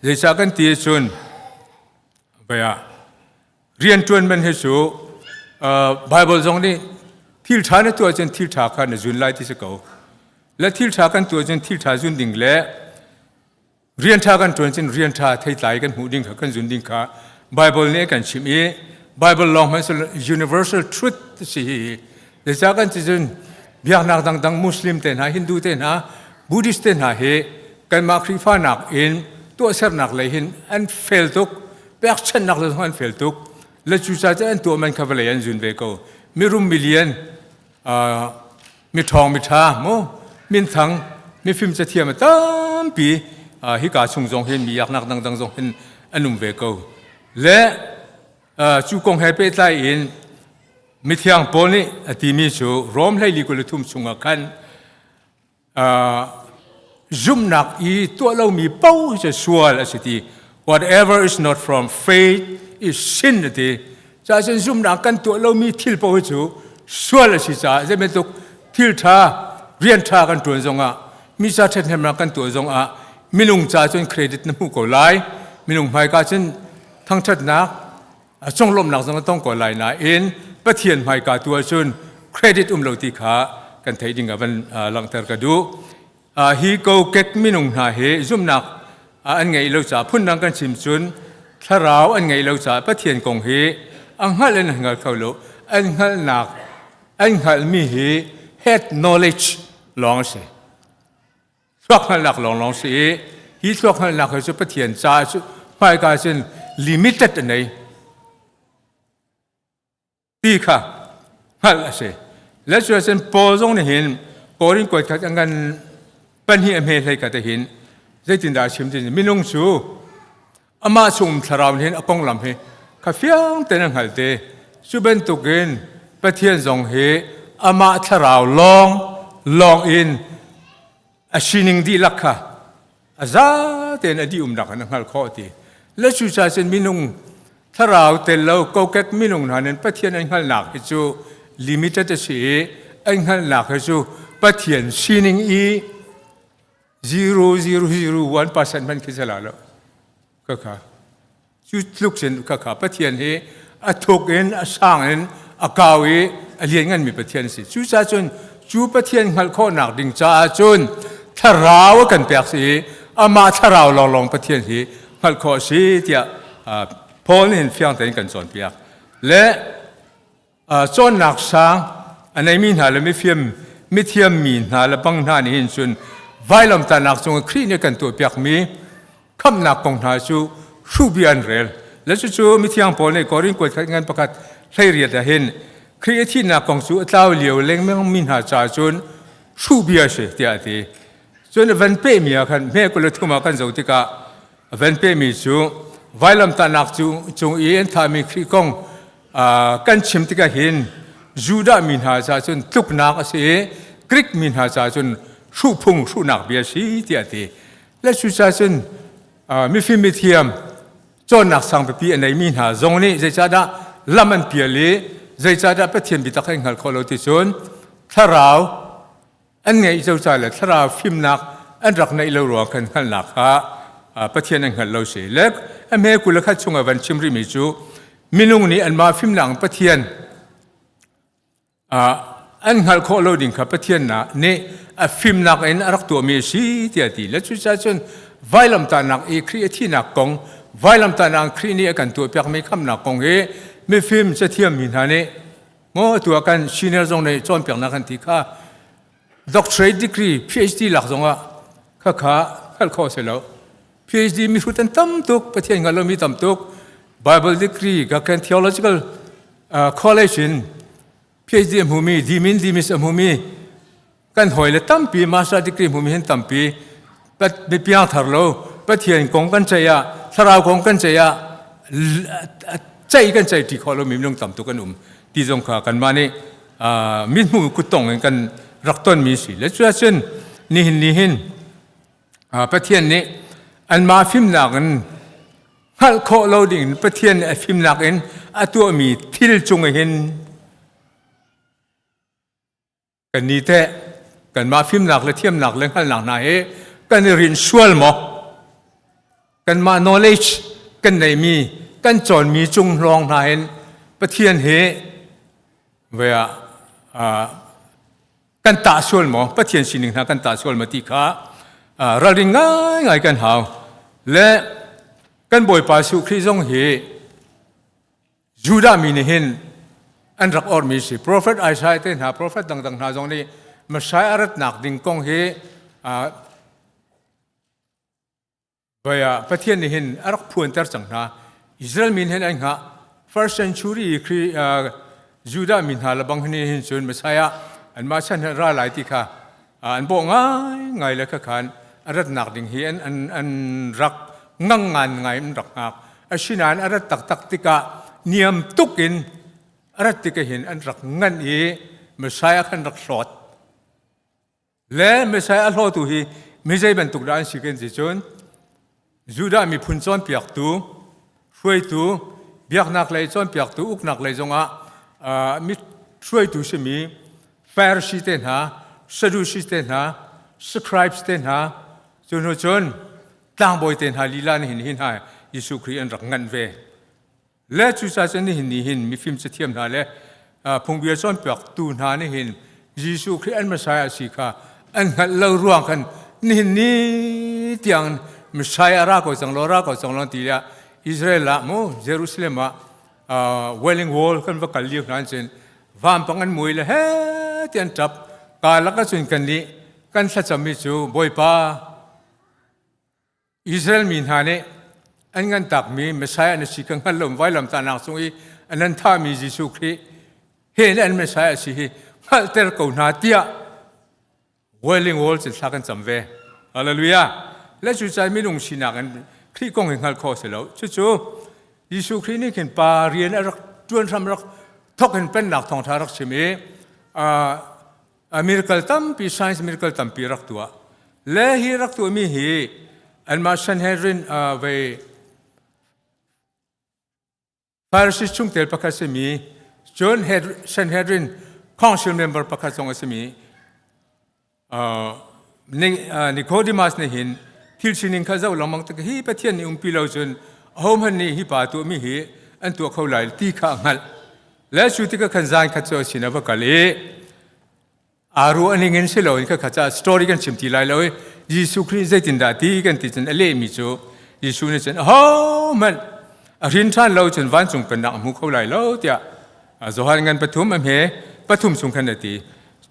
Zeicah kan ti ahcun bia rianṭuan man hi cu Bible zong nih thil ṭha na tuah ahcun thil ṭha kha na zun lai ti si ko. Le thil ṭha kan tuah ahcun thil ṭha zun ding le rian ṭha kan ṭuan cun rian ṭha theitlai kan hmuh ding kha kan zun ding kha Bible nih a kan chimh i Bible lawng hmanh universal truth si hi zeicah kan ti cun biaknak dangdang Muslim te hna Hindu te hna Buddhist te hna hi kanmah Khrihfa nak in tuahsernak lei hin an fel tuk pekchanhnak lei zong an fel tuk le cucaah cun an tuah man kha vawlei an zun ve ko mirum milian miṭhawng miṭha mu minthang mifim cathiam a tampi hika chung zong hin mi yaknak dangdang zong hin an um ve ko le cu kong he pehtlai in mithiang Paul nih a timi cu Rom hleili 23 chungah khan zumhnak i tuah lomi paoh cu sual a si ti whatever is not from faith is sin a ti caah cun zumhnak kan tuah lomi thil paoh cu sual a si caah zei bantuk thil ṭha rian ṭha kan ṭuan zongah mi ca ṭhathnemnak kan tuah zongah minung ca cun credit na hmuh ko lai minung hmaika cun thangṭhatnak a conglawmhnak zong a tong ko lai nain Pathian hmaika tu ahcun credit um lo ti kha kan theih ding ah van langhter ka duh. Hi kokek minung hna hi zumhnak an ngeih lo caah phundang kan chim cun thlarau an ngeih lo caah Pathian kong hi a hngalh in an hngal kho lo. An hngalhnak an hngalhmi hi head knowledge lawng a si. Thluak hngalhnak lawnglawng si i hi thluak hngalhnak hi cu Pathian caah cu hmaika cun limited a nei ti kha hngalh a si. Le cu cun Paul zong nih hin Korin kuat khat an kan pahnih a hme hlei khat hin zeitindah a chim ti minung cu amah chung thlarau nih hin a konglam hi kha fiang tein a hngalh te cu bantukin Pathian zong hi amah thlarau lawng lawng in a sining dihlak kha a za tein a dih umnak in a hngalh khawh ti le cucaah cun minung thlarau tel lo kokek minung hna nih Pathian an hngalhnak hi cu limited a si i an hngalhnak hi cu Pathian sining i 0001 percent hmanh khi si la lo ka kha cu tluk cun ka kha Pathian hi a thuk in a sang in a kau i a lianngan mi Pathian a si cucaah cun cu Pathian hngalh khawhnak ding caah cun thlarau a kan pek si i amah thlarau lawnglawng Pathian hi hngalh khawh a si tiah Paul nih hin fiang tein kan cawnpiak le Cawnnak sang a neimi hna le mifim mithiam mi hna le bang hna nih hin cun vailamtahnak cung Khrih nih kan tuahpiakmi khamhnak kong hna cu hruhbia an rel. Le cucu mithiang Paul nih Korin kuat khat ngan pakhat 18 ah hin Khrih a thihnak kong cu a tlau lio lengmang mi hna caah cun hruhbia a si tiah a ti. Cun a van pehmi ah khan hme 23 ah kan zoh tikah A van pehmi cu vailamtahnak cung i an thahmi Khrih kong kan chim tikah hin Judah mi hna caah cun tluknak a si i Greek mi hna caah cun hruhphung hruhnak bia a si tiah a ti. Le cucaah cun mifim mithiam cawnnak sang pipi a neimi hna zong nih zeicahdah lam an pial i zeicahdah Pathian biatak an hngal khawh lo ti cun thlarau an ngeih co ca le thlarau fimnak an rak neih lo ruang khan hngalhnak kha Pathian an hngalh lo si le a hme 21 chungah van chim rihmi cu minung nih anmah fimnak Pathian an hngalh khawh lo ding kha Pathian nih a fimnak in a rak tuahmi a si tiah a ti le cucaah cun vailamtahnak i Khrih a thihnak kong vailamtahnak Khrih nih a kan tuahpiakmi khamnak kong hi mifim cathiam mi hna nih Maw atu ah kan senior zong nih cawnpiaknak kan ti kha doctorate degree PhD lak zongah kha kha hngalh khawh si lo. PhD mihrut an tam tuk Pathian hngal lomi tam tuk Bible degree ka kan theological uh, college in PhD a hmumi dimin dimis a hmumi kan hawile tampi master degree hmumi hin tampi mi piangthar lo Pathian kong kan ceih ah thlarau kong kan ceih ah. Cei kan cei ṭi khawh lomi minung tam tuk an um ti zong kha kanmah nih mithmuh kuttong in kan rak tonmi si. Le cuacun nihin ni hin Pathian nih anmah fimnak in hngalh khawh lo ding in Pathian nih a fimnak in a tuahmi thil cung hin Kannih teh kanmah fimnak le thiamnak le hngalhnak hna hi kan i rinh sual maw? Kanmah knowledge kan neihmi, kan cawnmi cung lawng hna hin Pathian hi voi ah kan tah sual maw? Pathian sining hna kan tah sual maw ti kha ralring ngaingai kan hau. Le kan Bawipa Jesuh Khrih zong hi Judah mi nih hin an rak ormi si. Prophet Isaiah te hna, prophet dangdang hna zong nih Messiah a ratnak ding kong hi voi ah Pathian nih hin a rak phuanter cang hna. Israel mi hin an hngah. First century Kri Judah mi hna lebang hin hin cun Messiah anmah chan hin ra lai ti kha an bawh ngaingai le khakhan a ratnak ding hi an, an, an rak ngang ngan ngai an rak hngak. Asinain a rat taktak tikah niam tuk in a rat tik hin an rak ngan i Messiah khan rak hlawt. Le Messiah a hlawtu hi mi zei bantuk dah an si kan si cun Judah miphun cawnpiaktu, hruaitu, biaknak lei cawnpiaktu, uknak lei zongah mi hruaitu simi Pharisee te hna, Sadducees te hna, Scribes te hna, cu hnu cun tlangbawi te hna lila nih hin hi hna Jesuh Khrih an rak nganh ve. Le cucaah cun nihin ni hin mifim cathiam hna le phungbia cawnpiaktu hna nih hin Jesuh Khrih an Messiah a si kha an hngalh lo ruang khan nihin ni tiang Messiah ra ko cang law ra ko cang law ti ah Israel ah mu Jerusalem ah Wailing Wall kan va kal lio hna cun vampang an mui le he ti an ṭap ka lak ah cun kan nih kan thlacammi cu Bawipa Israel mi hna nih an ngantakmi Messiah na si ka hngal lo vailamtahnak cung i an an thahmi Jesuh Khrih he an Messiah a si hi hngalhter ko hna tiah Wailing Wall cun thla kan cam ve. Hallelujah. Le cu caan minung sinak in Khrih kong hi hngalh khawh si lo. Cucu Jesuh Khrih nih khin pa rian a rak ṭuan hram rak thok in pennak thawngṭha rak chim i a miracle tampi science miracle tampi rak tuah le hi rak tuahmi hi anmah Sanhedrin vei Pharisees chungtel pakhat simi cun Sanhedrin council member pakhat zong a simi Nicodemus nih hin thil sining kha zoh lengmang tik hi Pathian nih umpi lo cun ahohmanh nih hi pa tuahmi hi an tuah kho lai ti kha a hngalh. Le cu tikah khan zan khat cu a sin a va kal i aa ruah ning in si loin khakha ca story kan chim ti lai lo i Jesuh Khrih zeitindah ti kan ti cun a lehmi cu Jesuh nih cun ahohmanh a hrin ṭhan lo cun vancung pennak a hmu kho lai lo tiah Johan ngan pathum a hme pathum chung khan a ti.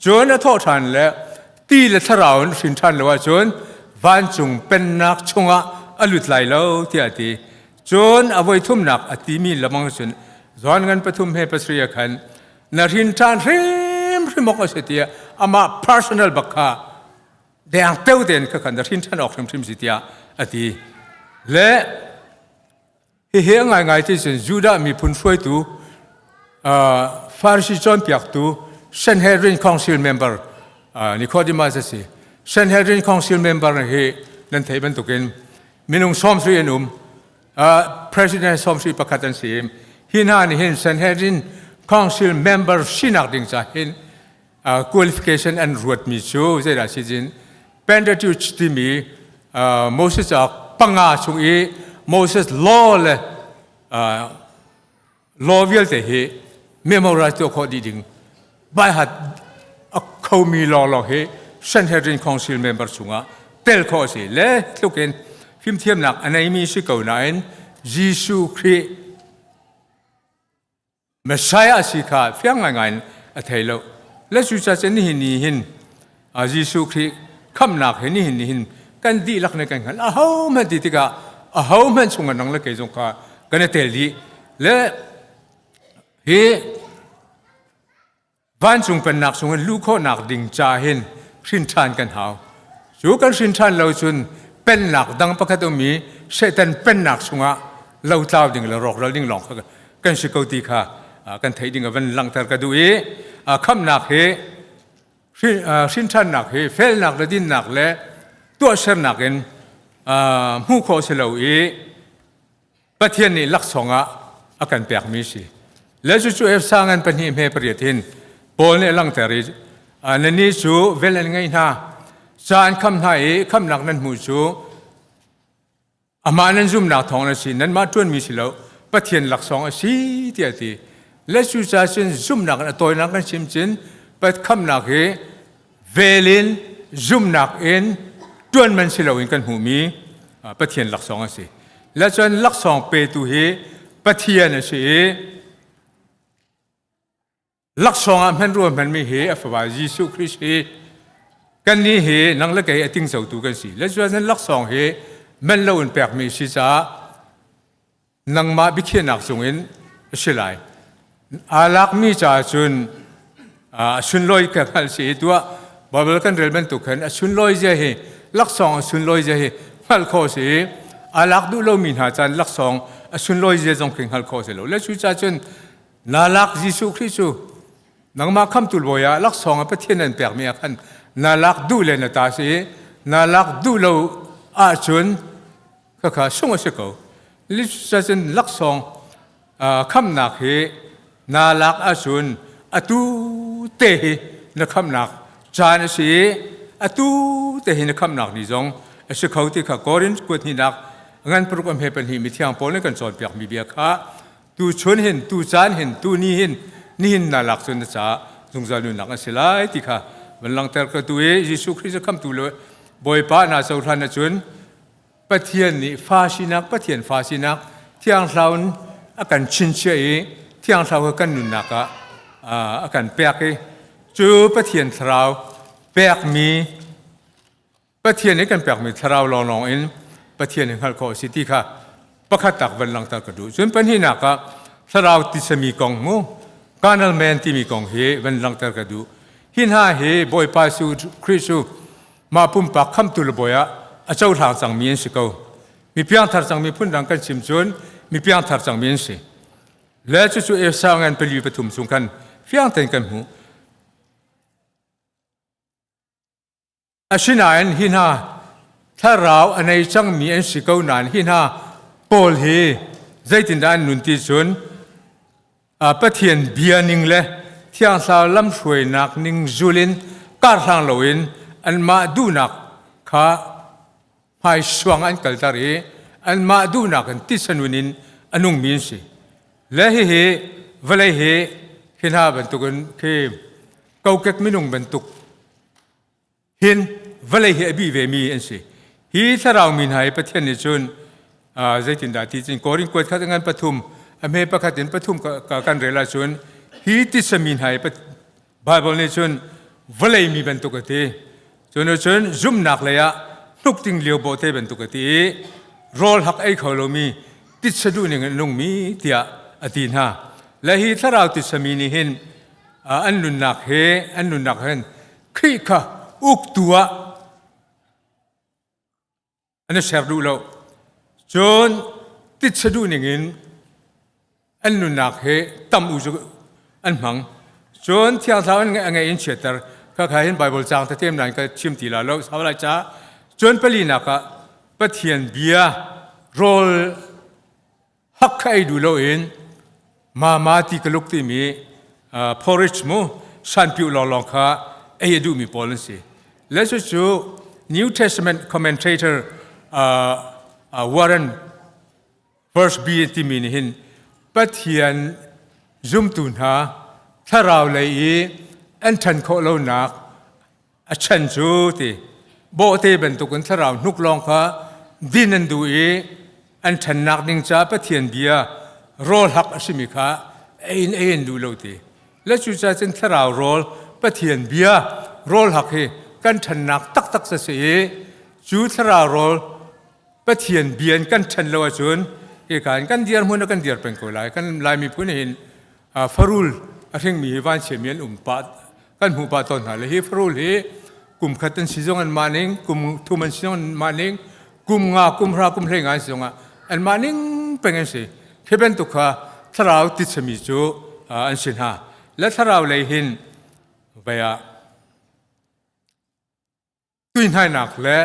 Cun a thawh ṭhan le ti le thlarau in hrin ṭhan lo ahcun vancung pennak chungah a lut lai lo tiah a ti. Cun a voi thumnak a timi lamang cun Johan ngan pathum he pasarih ah khan na hrin ṭhan hrimhrim awk a si tiah amah personal bak kha deng teu tein kha khan na hrin ṭhan awk hrimhrim si tiah a ti. Le Hihi a ngaingai ti cun Judah miphun hruaitu Pharisee cawnpiaktu Sanhedrin Council member Nicodemus a si. Sanhedrin Council member hi nan theih bantukin minung sawmsarih an um. President sawmsarih pakhat an si. Hi hna nih hin Sanhedrin Council member sinak ding ca hin qualification an ruatmi cu zeidah si cin Pentateuch timi Moses ah panga chung i Moses law le law vialte hi memorize tuah khawh dih ding baihat a khomi lawnglawng hi Sanhedrin Council member chungah tel khawh a si le tlukin fimthiamnak a neimi si ko nain Jesuh Khrih Messiah a si kha fiang ngaingai in a thei lo. Le cucaah cun nihin ni hin Jesuh Khrih khamhnak hi nihin ni hin kan dihlak nih kan hngalh. Ahohmanh ti tikah ahohmanh chung nang le kei zong kha kan i tel dih. Le hi Vancung pennak chungin luh khawhnak ding ca hin hrin ṭhan kan hau. Cu kan hrin ṭhan lo cun pennak dang pakhat um i Satan pennak chungah lotlau ding le rawkral ding lawng kha kan kan si ko ti kha kan theih ding a van langhter ka duh i khamnak hi hrinṭhannak hi felnak le dinnak le tuahsernak in hmuh khawh si lo i Pathian nih laksawng ah a kan pekmi si. Le cucu Efsa ngan pahnih hme pariat hin Paul nih a langhter i nannih cu vel an ngei hna ca an kham hna i khamnak nan hmuh cu amah nan zumnak thawng a si nanmah ṭuanmi si lo Pathian laksawng a si tiah a ti. Le cucaah cun zumhnak in a tawinak kan chim cun khamnak hi vel in zumhnak in ṭuan man si loin kan hmuhmi Pathian laksawng a si. Le cun laksawng petu hi Pathian a si i laksawng ah hmanrua hmanmi hi a fapa Jesuh Christ hi kannih hi nang le kei a tingcotu kan si. Le cun laksawng hi man loin pekmi a si caah nangmah biakhiahnak cungin a si lai. Aa lakmi caah cun a sunlawi ka hngalh si i tuah Bible kan rel bantuk khan a sunlawi zia hi laksawng a sunlawi zia hi hngalh khawh si i aa lak duh lomi hna caan laksawng a sunlawi zia zong khi hngalh khawh si lo. Le cu caah cun naa lak Jesuh Khrih cu nangmah khamtu bawi ah laksawng a Pathian an pekmi ah khan naa lak duh le na ta si i naa lak duh lo ahcun khakha sung a si ko. Cun laksawng khamnak hi naa lak ahcun atu te hi na khamnak caan a si i atu te hi na khamnak ni zong a si kho ti kha Korinth kuat hnihnak ngan paruk a hme pahnih mithiang Paul nih kan cawnpiakmi bia kha tu chun hin tu caan hin tu ni hin nihin na lak cun na caah zungzal nunnak an si lai ti kha van langhter ka tu i Jesuh Khrist khamtu le Bawipa na cohlan ahcun Pathian nih fa sinak Pathian fa sinak Thiang Thlarau in a kan chinchiah i Thiang Thlarau kha kan nunnak ah a kan pek i cu Pathian Thlarau pekmi Pathian nih kan pekmi Thlarau lawnglawng in Pathian hi hngalh khawh a si ti kha pakhat tak van langhter ka duh. Cun pahnihnak ah Thlarau tisami kong mu carnal man timi kong hi van langhter ka duh. Hi hna hi Bawipa Jesuh Khrih cu mah pumpak khamtu le bawi ah a cohlang cangmi an si ko. Mi piangthar cangmi phundang kan chim cun mi piangthar cangmi an si. Le cucu Esau ngan pali pathum chung khan fiang tein kan hmuh. Asinain hi hna thlarau a nei cangmi an si ko nain hi hna pawl hi zeitindah an nun ti cun Pathian bia ning le Thiang Thlarau lamhruainak ning zul in karhlang loin anmah duhnak kha hmaisuang an kalter i anmah duhnak in tisa nun in a nungmi an si. Le hihi vawlei hi hi hna bantukin khi kokek minung bantuk hin vawlei hi a bih vemi an si. Hi thlarau mi hna hi Pathian nih cun zeitindah ti cun Korin kuat khat ngan pathum a hme pakhat in pathum kan rel ahcun hi tisa mi hna hi Bible nih cun vawlei mi bantuk a ti. Cun cun zumnak lei ah hnuk ting lio bawhte bantuk a ti i rawl hak ei kho lomi titsa duh ning in a nungmi tiah a ti hna. Le hi thlarau titsa mi nih hin an nunnak he an nunnak hin Khrih kha uktu ah an i ser duh lo. Cun titsa duh ning in an nunnak hi tam u cu an hmang. Cun Thiang Thlarau an ngeih in chiatter. Khakha hin Bible caang tete nain ka chim ti la lo sau lai ca. Cun palinak ah Pathian bia rawl hak kha ei duh loin mama ti ka luk timi porridge mu sanpiu lawnglawng kha ei a duhmi pawl an si. Le cu New Testament commentator uh, uh, Warren verse B timi nih hin Pathian zumtu hna thlarau lei i an ṭhan khawh lonak a chan cu ti bawhte bantukin thlarau hnuk lawng kha din an duh i an ṭhannak ding ca Pathian bia rawl hak a simi kha ei in ei an duh lo ti le cucaah cun thlarau rawl Pathian bia rawl hak hi kan ṭhannak taktak a si i cu thlarau rawl Pathian bia in kan ṭhen lo ahcun hika in kan dirhmun ah kan dir peng ko lai. Kan Lai miphun hin farul a hringmi hi vanchiami an um pah kan hmuh pah tawn hna le hi farul hi kum khat an si zong an mah ning kum thum an si zong an mah ning kum nga kum hra kum hlei nga an si zong ah an mah ning peng an si khi bantuk kha. thlarau titsami cu an si hna. Le thlarau lei hin vei ah tuihnainak le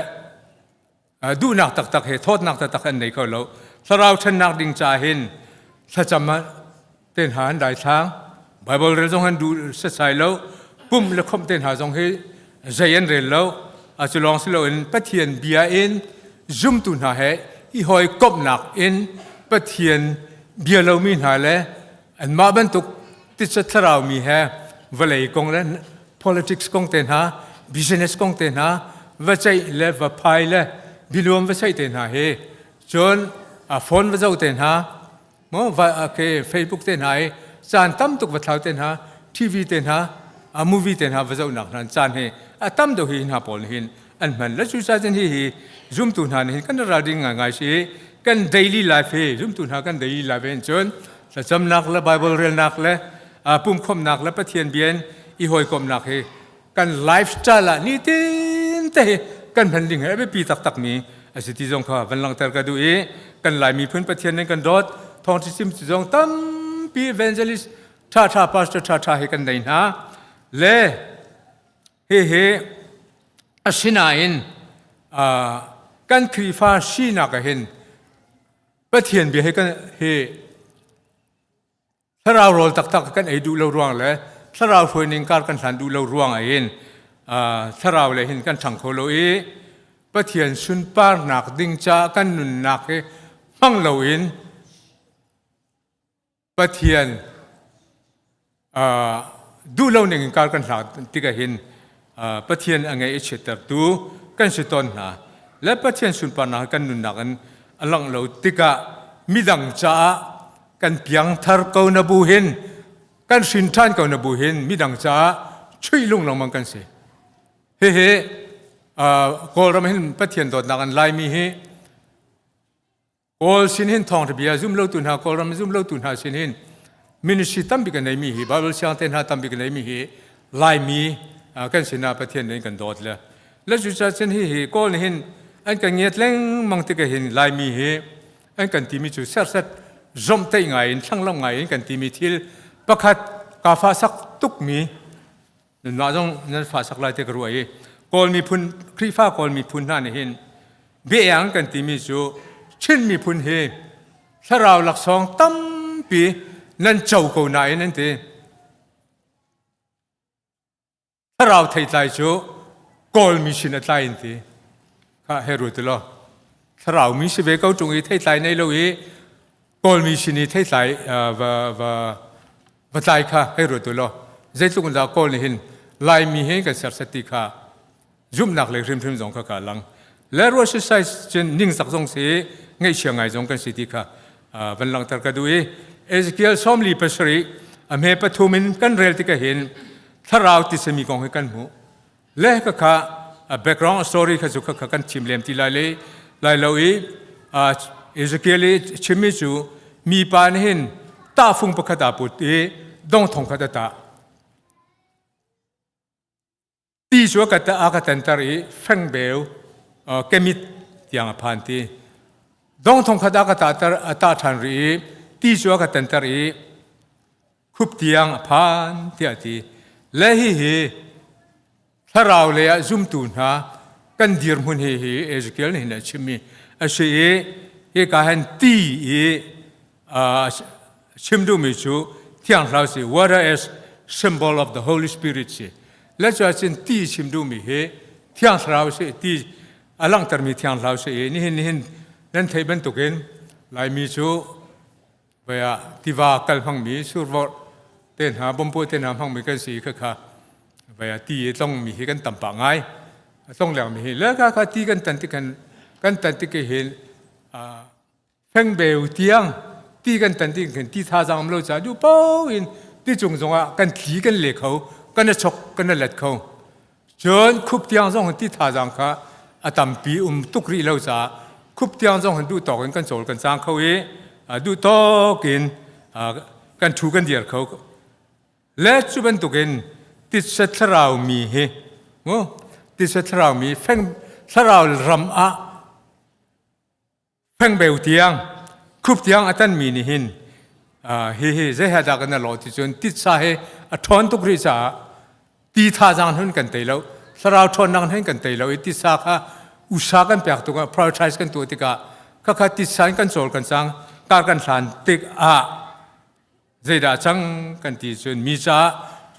duhnak taktak he thawtnak taktak an nei kho lo. Thlarau ṭhennak ding ca hin thlacam te hna an daithlang. Bible rel zong an duh setsai lo. Pumh le khomh te hna zong hi zei an rel lo. A cu lawng si loin Pathian bia in zumtu hna he i hawikomhnak in Pathian bia lomi hna le anmah bantuk titsa thlarau mi he vawlei kong le politics kong te hna business kong te hna va ceih le va phai le biluam va ceih te hna hi cun a phone va zoh te hna mo va ke Facebook te hna i caan tam tuk va thlau te hna TV te hna a movie te hna va zohnak hna caan hi a tam deuh hi hna pawl hin an hman le cu ca cun hi hi zumtu hna nih hin kan ral ding ngai si kan daily life hi zumtu hna kan daily life hin cun thlacamnak le Bible relnak le pumkhomnak le Pathian bia in i hawikomhnak hi kan lifestyle ah nitin te hi kan hman ding hi a biapi taktak mi a si ti zong kha van langhter ka duh i kan Lai miphun Pathian nih kan dawt thawngṭha chim tu zong tampi evangelist ṭha ṭha pastor ṭha ṭha hi kan nei hna le hihi asinain kan Khrihfa sinak ah hin Pathian bia hi kan hi thlarau rawl taktak kan ei duh lo ruang le thlarau hruaining kar kan hlan duh lo ruang ah hin thlarau le hin kan ṭhang kho lo i Pathian sunparnak ding caah kan nunnak hi hmang loin Pathian duh lo ning in kar kan hlang tikah hin Pathian a ngei i chiattertu kan si tawn hna. Le Pathian sunparnak kan nunnak in a langh lo tikah midang caah kan piangthar ko na bu hin kan hrin ṭhan ko na bu hin midang caah chuih lung lengmang kan si. Hihi Kawlram hin Pathian dawtnak an Laimi hi Kawl sin hin thawngṭha bia zum lotu hna Kawlram zum lotu hna sin hin ministry tampi kan neimi hi Bible siang te hna tampi kan neimi hi Laimi kan sinah Pathian nih kan dawt le le cucaah cun hi hi Kawl nih hin an kan ngiat lengmang tik hin Laimi hi an kan timi cu serset zomhtaih ngai in thlanglamh ngai in kan timi thil pakhat ka fa sak tukmi Nanmah zong nan fa sak lai te ka ruah i Kawl miphun Khrihfa Kawl miphun hna nih hin biaeng kan timi cu Chin miphun hi thlarau laksawng tampi nan co ko nain an ti. Thlarau theitlai cu Kawl mi sin a tlai an ti. Kha he ruat law thlarau mi si ve ko ṭung i theitlai nei lo i Kawlmi sin i theitlai va va va tlai kha hei ruat u law zeitluk in dah Kawl nih hin Laimi he kan serset ti kha zumhnak lei hrimhrim zong kha ka lang le ruah sisai cun ningzak zong si ngaihchia ngai zong kan si ti kha van langhter ka duh i Ezekiel 47 a hme pathum in kan rel tikah hin thlarau ti simi kong hi kan hmuh Le ka kha background story kha cu kha kan chim lem ti lai le lai lo i Ezekiel i chimmi cu mipa nih hin tahfung pakhat aa put i dong thong khat a tah. Ti cu a ka a ka tanter i fengbeu kemit tiang a phan ti. Dong thong khat a ka tahter a tah ṭhan rih i ti cu a ka tanter i khup tiang a phan tiah a ti. Le hihi thlarau lei ah zumtu hna kan dirhmun hi hi Ezekiel nih hin a chimmi a si i hika hin ti i chim duhmi cu Thiang Thlarau si water as symbol of the Holy Spirit si le cu ahcun ti chim duhmi hi Thiang Thlarau si ti a langhtermi Thiang Thlarau si i nihin nihin nan theih bantukin Laimi cu Vai ah tiva kal hmangmi survorh te hna bompu te hna hmangmi kan si kha kha vai ah ti i tlongmi hi kan tam pah ngai. A tlong lengmi hi le kha kha ti kan tan tik kan kan tan tik hin fengbeu tiang ti kan tan tik khin ti thazaang um lo caah duh paoh in ti cung zongah kan tli kan le kho kan a chok kan a let kho. Cun khup tiang zong hin ti thazaang kha a tampi um tuk rih lo caah khup tiang zong hin duh tawk in kan cawl kan cang kho i duh tawk in kan ṭhu kan dir kho. Le cu bantukin titsa thlarau mi hi mu titsa thlarau mi feng thlarau ram ah Fengbeu tiang khup tiang a tanmi nih hin. Hi hi zei he dah kan lo ti cun titsa he a ṭhawn tuk rih caah ti thazaang hun kan tei lo thlarau ṭhawnnak hin kan tei lo i titsa kha usa kan pek tuk ah prioritize kan tuah tikah khakha titsa in kan cawl kan cang kar kan hlan tik ah zeidah cang kan ti cun mi caah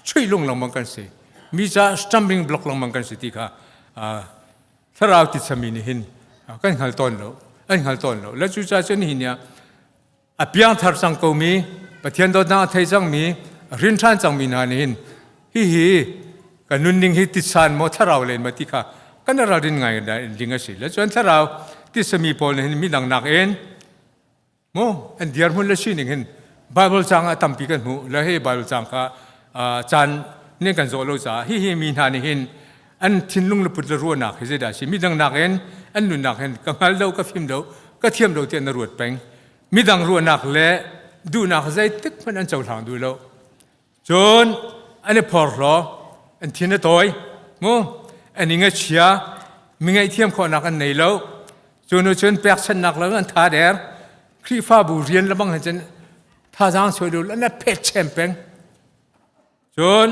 chuih lung lengmang kan si mi caah stumbling block lengmang kan si ti kha thlarau titsa mi nih hin kan hngal tawn lo an hngal tawn lo le cucaah cun nihin ni ah a piangthar cang komi Pathian dawtnak a thei cangmi a hrin ṭhan cangmi hna nih hin hihi ka nunning hi titsan maw thlarau len maw ti kha kan ralrin ngai ding a si le cun thlarau titsami pawl nih hin midang nakin mu an dirhmun le sining hin Bible caang ah tampi kan hmuh le hi Bible caang kha caan nih kan zawh lo caah hihi mi hna nih hin an thinlung le put le ruahnak hi zeidah a si midang nakin an nunnak hin ka hngal lo ka fim lo ka thiam lo tiah na ruat peng midang ruahnak le duhnak zeitik hmanh an cohlang duh lo cun an i phorhlaw an thin a tawi mu an i ngachia mi ngaihthiam khawhnak an nei lo cu nu cun pekchanhnak lo an tha der Khrihfabu rian le bang hin cun thazaang suai lu an phet chem peng cun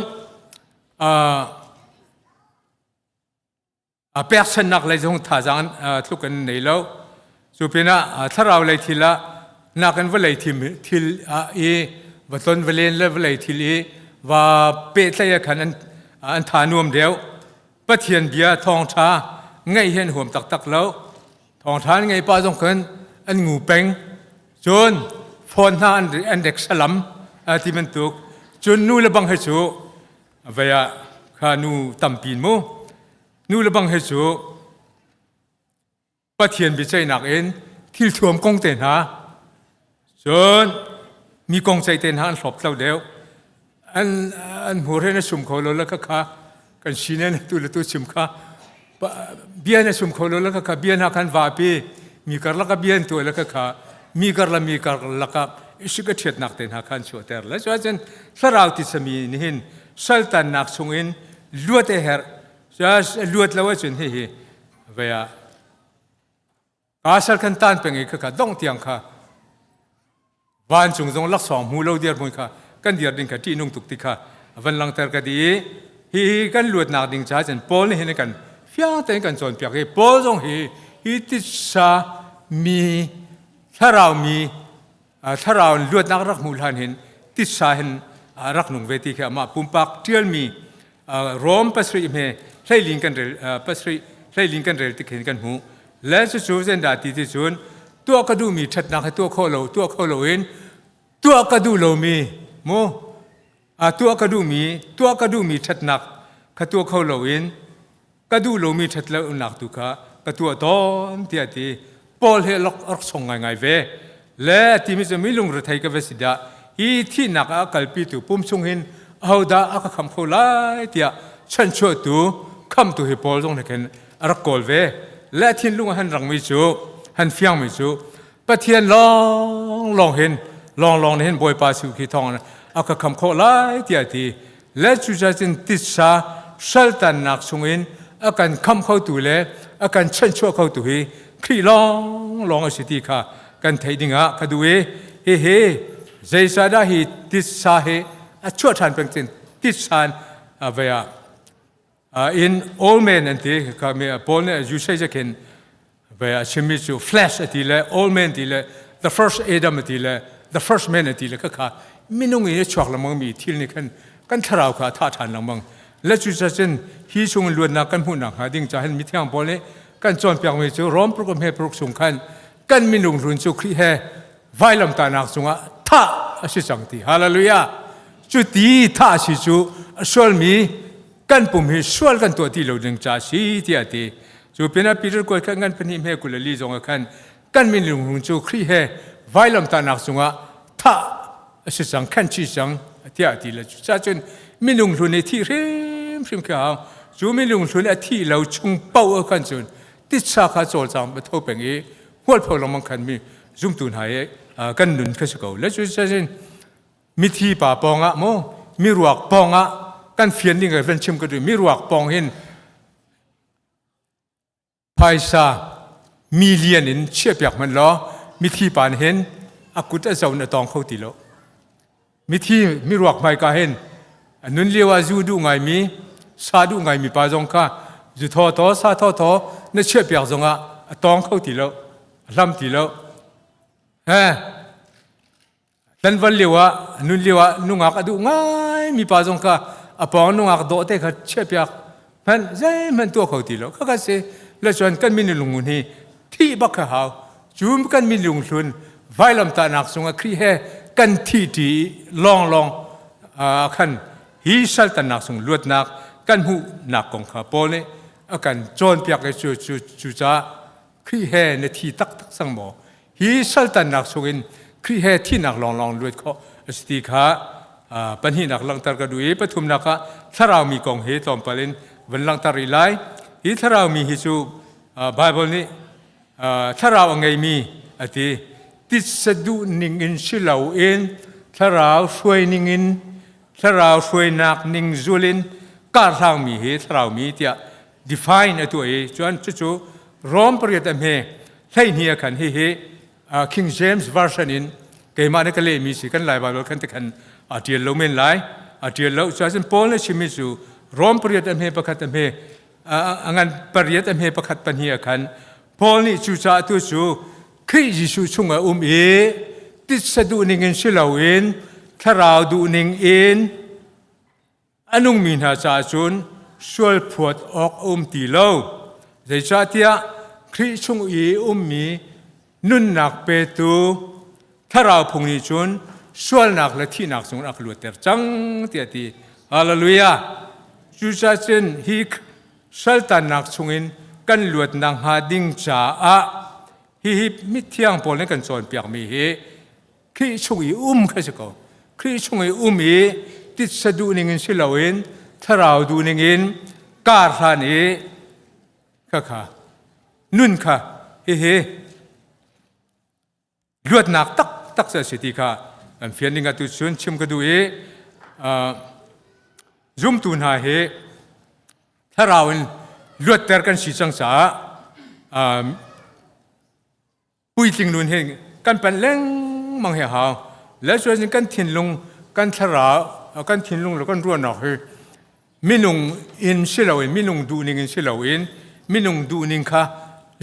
a pekchanhnak lei zong thazaang tluk an nei lo. Cu pinah thlarau lei thil ah nakin vawlei thil ah i va ton va len le vawlei thil i va pehtlaih ah khan an tha nuam deuh. Pathian bia thawngṭha ngaih hi an huam taktak lo. Thawngṭha an ngei pa zong khan an ngu peng. Cun phone hna an rek salam ti bantuk. Cun nu le bang he cu vei ah kha nu tampi mu nu le bang he cu Pathian biaceihnak in thil thuam kong te hna cun mi kong ceih te hna an hlawp tlo deuh an an hmur he na sum kho lo la kha kha kan sine na tu le tu chim kha bia na sum kho lo la kha kha bia hna khan vapi mi karlak a bia an tuah la kha kha mi karla mi karlak ah isik a ṭhiatnak te hna khan chuahter le cuahcun thlarau tisami nihin saltannak chungin luat a herh luat lo ahcun hihi vei ah ka sal kan tan peng i khakha dong tiang kha vancung zong laksawng hmu lo dirhmun kha kan dir ding kha ṭihnung tuk ti kha van langter ka di i hi kan luatnak ding caah cun Paul nih hin kan fiang tein kan cawnpiak i Paul zong hi hi titsa mi thlarau mi thlarau in luatnak rak hmuh hlan hin titsa hin rak nung ve ti khi amah pumpak ṭialmi Rom pasarih hme hleilin kan rel pasarih hleilin kan rel tik hin kan hmuh le cucu zendah ti ti cun tuah ka duhmi ṭhatnak hi tuah khawh lo tuah kho loin tuah ka duh lomi mu tuah ka duhmi tuah ka duhmi ṭhatnak kha tuah kho loin ka duh lomi ṭhatlonak tu kha ka tuah tawn tiah a ti. Paul he rak song ngaingai ve. Le a timi cu mi lungrethei ka va si dah hi thihnak ah a kalpitu pum chung hin ahodah a ka kham kho lai tiah chanchuahtu khamtu hi Paul zong nih khin a rak kawl ve. Le a thinlung ah han rangmi cu han fiangmi cu Pathian lawnglawng hin lawnglawng nih hin Bawipa su khi thawng a ka kham khawh lai tiah a ti. Le cucacun titsa saltannak chungin a kan khamh khotu le a kan chanhchuah khotu hi Khrih lawnglawng a si ti kha kan theih dingah ka duh i hihi zeicahdah hi titsa hi a chuah ṭhan peng cin titsa vei ah in old man an ti kha mi Paul nih usage khin ve a chimmi cu flesh a ti le old man ti le the first Adam a ti le the first man a ti le khakha minung in a chuak lengmang mi thil nih khan kan thlarau kha a thah ṭhan lengmang le cu cun hi chung luatnak kan hmuhnak hnga ding ca hin mithiang Paul nih kan cawnpiakmi cu Rom paruk hme paruk chung khan kan minung hlun cu Khrih he vailamtahnak cungah thah a si cang ti hallelujah cu ti thah a si cu a sualmi kan pum hi sual kan tuah ti lo ding ca si tiah a ti cu pinah Peter kuat khan ngan pahnih hme 22 zong ah khan kan min lunglung cu Khrih he vailamtahnak cungah thah a si cang khan chi cang tiah a ti le cucaah cun minung hlun i thih hrimhrim khi hau cu minung hlun a thih lo chung paoh khan cun titsa kha cawlcang a tho peng i hmualpho lengmang khan mi zumtu hna i kan nun kha si ko le cu cun mithi pa pawng ah mu miruak pawng ah kan fian ding van chim ka duh miruak pawng hin phaisa million in chiahpiak hmanh law mithi pa nih hin a kut a zo in a tawng kho ti lo. Mithi miruak hmaika hin nun lio ah zu duh ngaimi, sa duh ngaimi pa zong kha zu thaw thaw, sa thaw thaw na chiahpiak zongah a tawng kho ti lo, a hlam ti lo. He tlanval lio ah nun lio ah nungak a duh ngai mi pa zong kha a pawng nungak dawh te kha chiahpiak hmanh zeihmanh tuah kho ti lo. Khakha si le cun kan min lungun hi thih bak kha hau. Cu kan min lunghlun vailamtahnak cungah Khrih he kan thih ṭi lawnglawng khan hi saltannak chung luatnak kan hmuhnak kong kha Paul nih a kan cawnpiak i cu cu cucaah Khrih he na thi taktak cang maw? Hi saltannak chungin Khrih he thihnak lawnglawng luat khawh a si ti kha pahnihnak langhter ka duh i pathumnak ah thlarau mi kong hi tlawmpal in van langhter rih lai. Hi thlarau mi hi cu Bible nih thlarau a ngeimi a ti. Titsa duh ning in si loin thlarau hruai ning in thlarau hruainak ning zul in karhlangmi hi thlarau mi tiah define a tuah i chuan cucu Rom pariat a hme hleihnih a khan hihi King James version in keimah nih ka lehmi si kan Lai Bible khan te khan a tial lo men lai a tial lo cuacun Paul nih chimmi cu Rom pariat a hme pakhat a hme a ngan pariat a hme pakhat pahnih a khan Paul nih cucaah tu cu Khrih Jesuh chungah um i titsa duhning in si loin thlarau duhning in a nungmi hna caah cun sual phuat awk a um ti lo. Zeicahtiah Khrih chung i ummi nunnak petu thlarau phung nih cun sualnak le thihnak chungin a ka luatter cang tiah a ti. Hallelujah! Cucaah cun hi saltannak chungin kan luatnak hnga ding caah hihi mithiang pawl nih kan cawnpiakmi hi Khrih chung i um kha si ko. Khrih chung i um i titsa duhning in si loin thlarau duhning in kar hlan i khakha nun kha hihi luatnak taktak cu a si ti kha an fian ding atu cun chim ka duh i zumtu hna hi thlarau in luatter kan si cang caah puitling nun hi kan panh lengmang hi a hau le cuan kan thinlung kan thlarau kan thinlung le kan ruahnak hi minung in si loin minung duhning in si loin minung duhning kha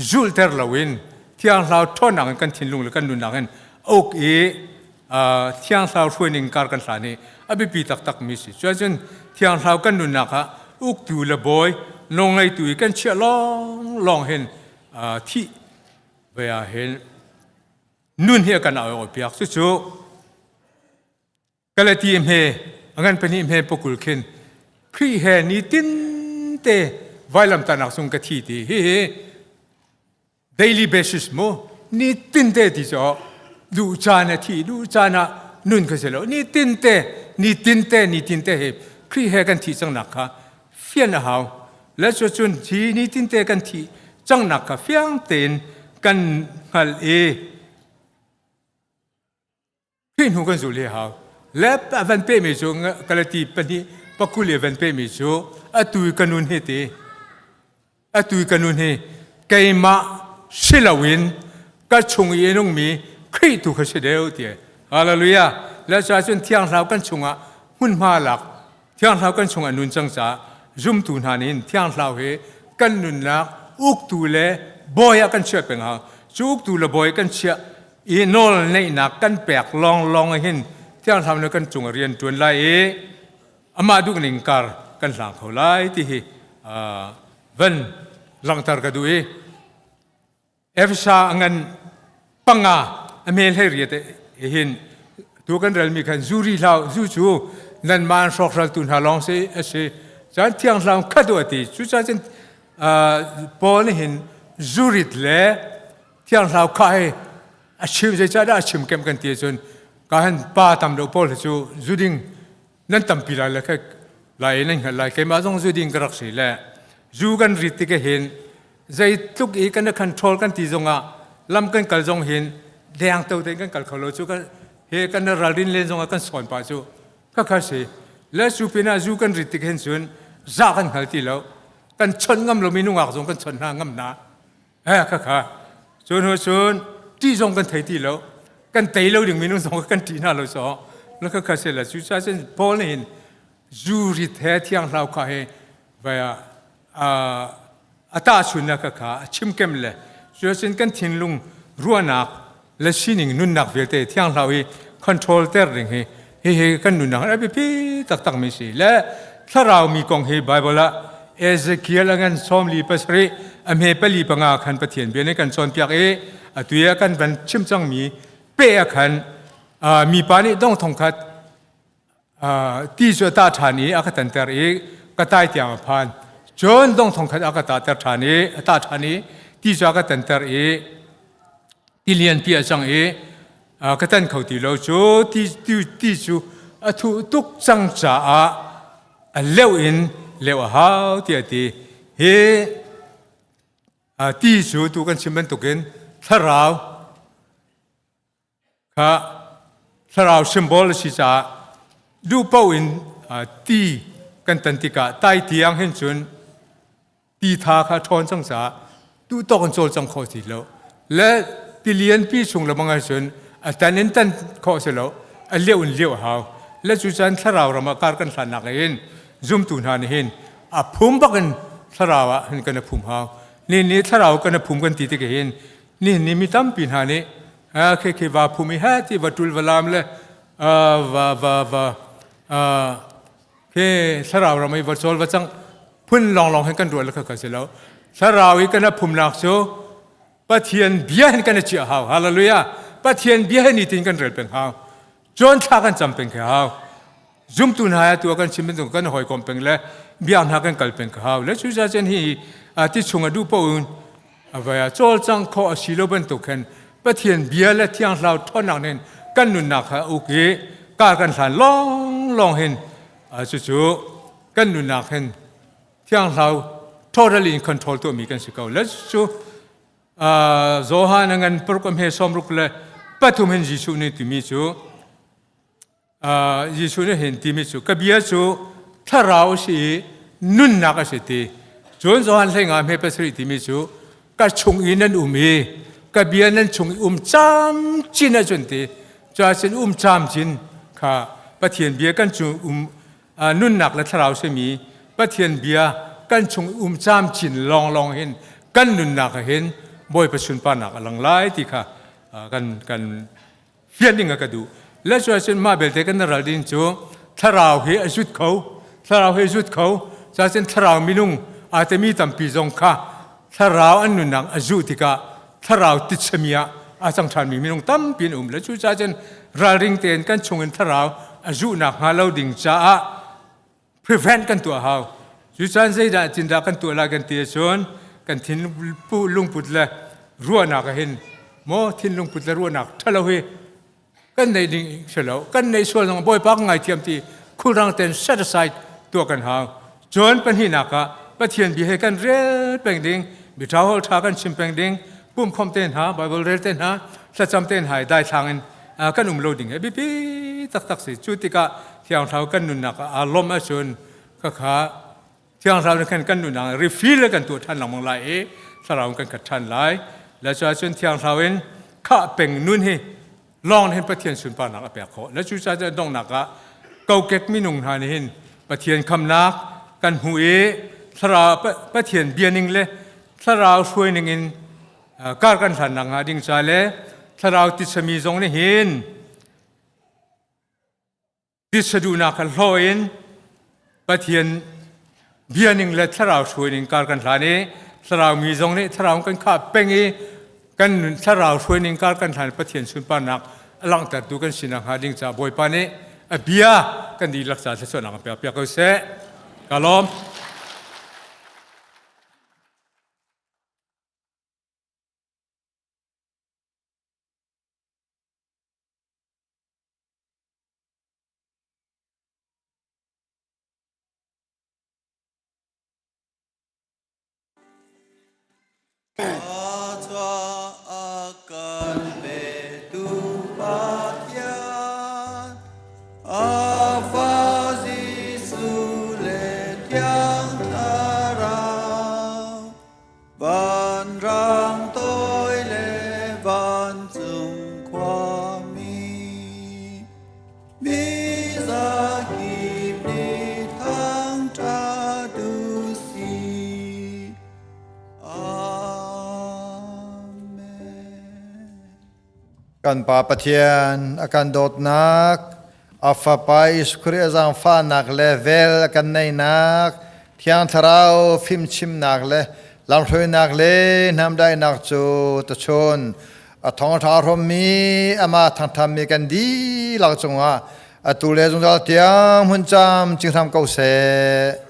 zulhter loin thianghlau ṭhawnnak in kan thinlung le kan nunnak in uk i thianghlau hruaining kar kan hlan hi a biapi taktak mi si. Cuacun thianghlau kan nunnak ah uktu le bawi nawlngeitu i kan chiah lawnglawng hin thih ve ah hin nun hi a kan au piak. Cucu Galati hme a ngan pahnih hme pakul khin Khrih he nitin te vailamtahnak sung ka thi ti hi hi daily basis mu nitin te ti cu duh caan a thi duh caan ah nun ka si lo nitin te nitin te nitin te hi Khrih he kan thih cangnak kha fian a hau le cu cun hi nitin te kan thih cangnak kha fiang tein kan hngalh i Khrih hnu kan zulh hi hau. Le a van pehmi cu Galati pahnih pakul i a van pehmi cu atu i ka nun hi ti. Atu i ka nun hi keimah si loin ka chung i a nungmi Khrih tu kha si deuh ti. Hallelujah. Le cu cun Thiang Thlarau kan chungah hmunhma lak Thiang Thlarau kan chungah nun cang caah zumtu hna nih Thiang Thlarau hi kan nunnak uktu le bawi ah kan chiah peng hau. Cu uktu le bawi kan chiah i nawl neihnak kan pek lawnglawng hin Thiang Thlarau nih kan cung ah rian ṭuan lai i amah duhning kar kan hlang kho lai ti hi van langhter ka duh i Efesa a ngan panga a me hlei riat hin tu kan relmi khan zu ri hlau zu cu nanmah an hrawkhraltu hna lawng si a si caan thiang hlau khat u a ti cucaah cun Paul nih hin zurit le thiang hlau kha hi a chim zeicahdah a chim kem kan ti ahcun ka han pa tam deuh pawl hi cu zuding nan tampi lai le lai nan hngalh lai keimah zong zuding ka rak si le zu kan rit tik hin zeitluk i kan control kan ti zongah lam kan kal zong hin deng to tein kan kal kho lo cu kan he kan ralrin len zongah kan sawn pa cu khakha si le cu pinah zu kan rit tik hin cun za kan hngal ti lo kan chawnh ngam lomi nungak zong kan chawnh hna ngam na Eh khakha cu hnu cun ṭih zong kan thei ti lo kan tei lo ding minung zong kan ṭih hna lo so. La kha kha se la cu ca cun Paul nih hin zu rit he thiang hlau kha he vai ah a tahchunnak kha kha a chim kem le cu cun kan thinlung ruahnak le sining nunnak vialte thiang hlau i control ter ding hi hihi kan nunnak a biapi taktak mi si le thlarau mi kong hi Bible ah Ezekiel a ngan 47 a hme pali panga khan Pathian bia nih kan cawnpiak i atu i kan van chim cangmi pe a khan mipa nih dong thong khat ti cu a tah ṭhan i a ka tanter i ka tai tiang a phan. Cun dong thong khat a ka tahter ṭhan i a tah ṭhan i ti cu a ka tanter i tilian pi a cang i ka tan kho ti lo cu ti, ti, ti cu a thuh tuk cang caah a leuh in leuh a hau tiah a ti. Hi ti cu tu kan chim bantukin thlarau kha thlarau symbol a si caah duh paoh in ti kan tan tikah tai tiang hin cun ti tha kha ṭhawn cang caah duh tawk in cawlcang khawh ti lo le tilian pi chung le bang ahcun a tan in tan khawh si lo a leuh in leuh a hau le cu caan thlarau ram ah kar kan hlannak hin zumtu hna nih hin a phum bak in thlarau ah hin kan a phum hau ni ni thlarau kan a phum kan ti tik hin ni ni mi tampi hna nih khi khi va phum i ha ti va tul va lam le va va va khi thlarau ram i va chawl va cang phun lawnglawng hin kan ruah le kha si lo thlarau i kan a phumnak cu Pathian bia hin kan i chiah hau hallelujah Pathian bia hin nitin kan rel peng hau John thla kan cam peng kha hau zumtu hna ya tu kan chim bantuk kan hawikom peng le biak hna kan kal peng ka hau le cu cun hi ti chung a duh paoh in avaya cawlcang khawh a si lo bantuk khan Pathian bia le thiang thlarau ṭhawnnak nin kan nunnak kha uk i kar kan hlan lawng lawng hin cucu kan nunnak hin thiang thlarau totally in control tuahmi kan si ko le cu Johan a ngan paruk a hme sawmruk le pathum hin Jesuh nih timi cu Jesuh nih hin timi cu ka bia cu thlarau a si i nunnak a si ti. Cun Johan hleinga hme pasarih timi cu ka chung i nan um i ka bia nan chung i um camcin ahcun ti. Cuacun um camcin kha Pathian bia kan chung um nunnak le thlarau simi Pathian bia kan chung i um camcin lawnglawng hin kan nunnak ah hin Bawipa sunparnak a lang lai ti kha kan kan fian ding a ka duh le cu ahcun mah belte kan ral ding cu thlarau hi a zut kho thlarau hi a zut kho cacun thlarau minung aa temi tampi zong kha thlarau an nunnak a zuh tikah thlarau titsami ah a cang ṭhanmi minung tampi an um le cu cacun ralring tein kan chungin thlarau a zuhnak hnga lo ding caah prevent kan tuah hau cu caan zeidah cindah kan tuah lai kan ti ahcun kan thin lungput le ruahnak ah hin maw thinlungput le ruahnak ṭhalo hi kan neih ding si lo kan neih sual zong bawipa ka ngaithiam ti khulrang ten set aside tuah kan hau cun pahnihnak ah Pathian bia he kan rel peng ding biṭha hol ṭha kan chim peng ding pumkhom te hna Bible rel te hna thlacam te hna daithlang in kan um lo ding hi biapi taktak si cu tikah thiang thlarau kan nunnak ah aa lawmh ahcun khakha thiang thlarau nih khan kan nunnak refill kan tuah ṭhan lengmang lai i thlarau kan khat ṭhan lai le cu ahcun thiang thlarau in khah peng nun hi lawng hin Pathian sunparnak a pek khawh le cu caah donghnak ah kokek minung hna nih hin Pathian khamnak kan hmu i thlarau Pathian bia ning le thlarau hruai ning in kar kan hlan nak hnga ding ca le thlarau titsami zong nih hin titsa duhnak kha hlaw in Pathian bia ning le thlarau hruai ning kar kan hlan i thlarau mi zong nih thlarau kan khah peng i kan nun thlarau hruai ning kar kan hlan Pathian sunparnak a langhtertu kan sinak hnga ding ca Bawipa nih a bia kan dihlak ca thluachuahnak kan pek piak ko seh ka lawm A kan petu Pathian, a fa Jesuh le Thiang Thlarau, vanrang toi le vancung khuami. Kan Pa Pathian a kan dawtnak, a Fapa Jesuh Khrih a zaangfahnak le vel a kan neinak, Thiang Thlarau fimchimnak le lamhruainak le hnamdaihnak cu tuchun a thawngṭha hrawmmi amah thangṭhammi kan dihlak cungah atu le zungzal tiang hmun camcin hram ko seh.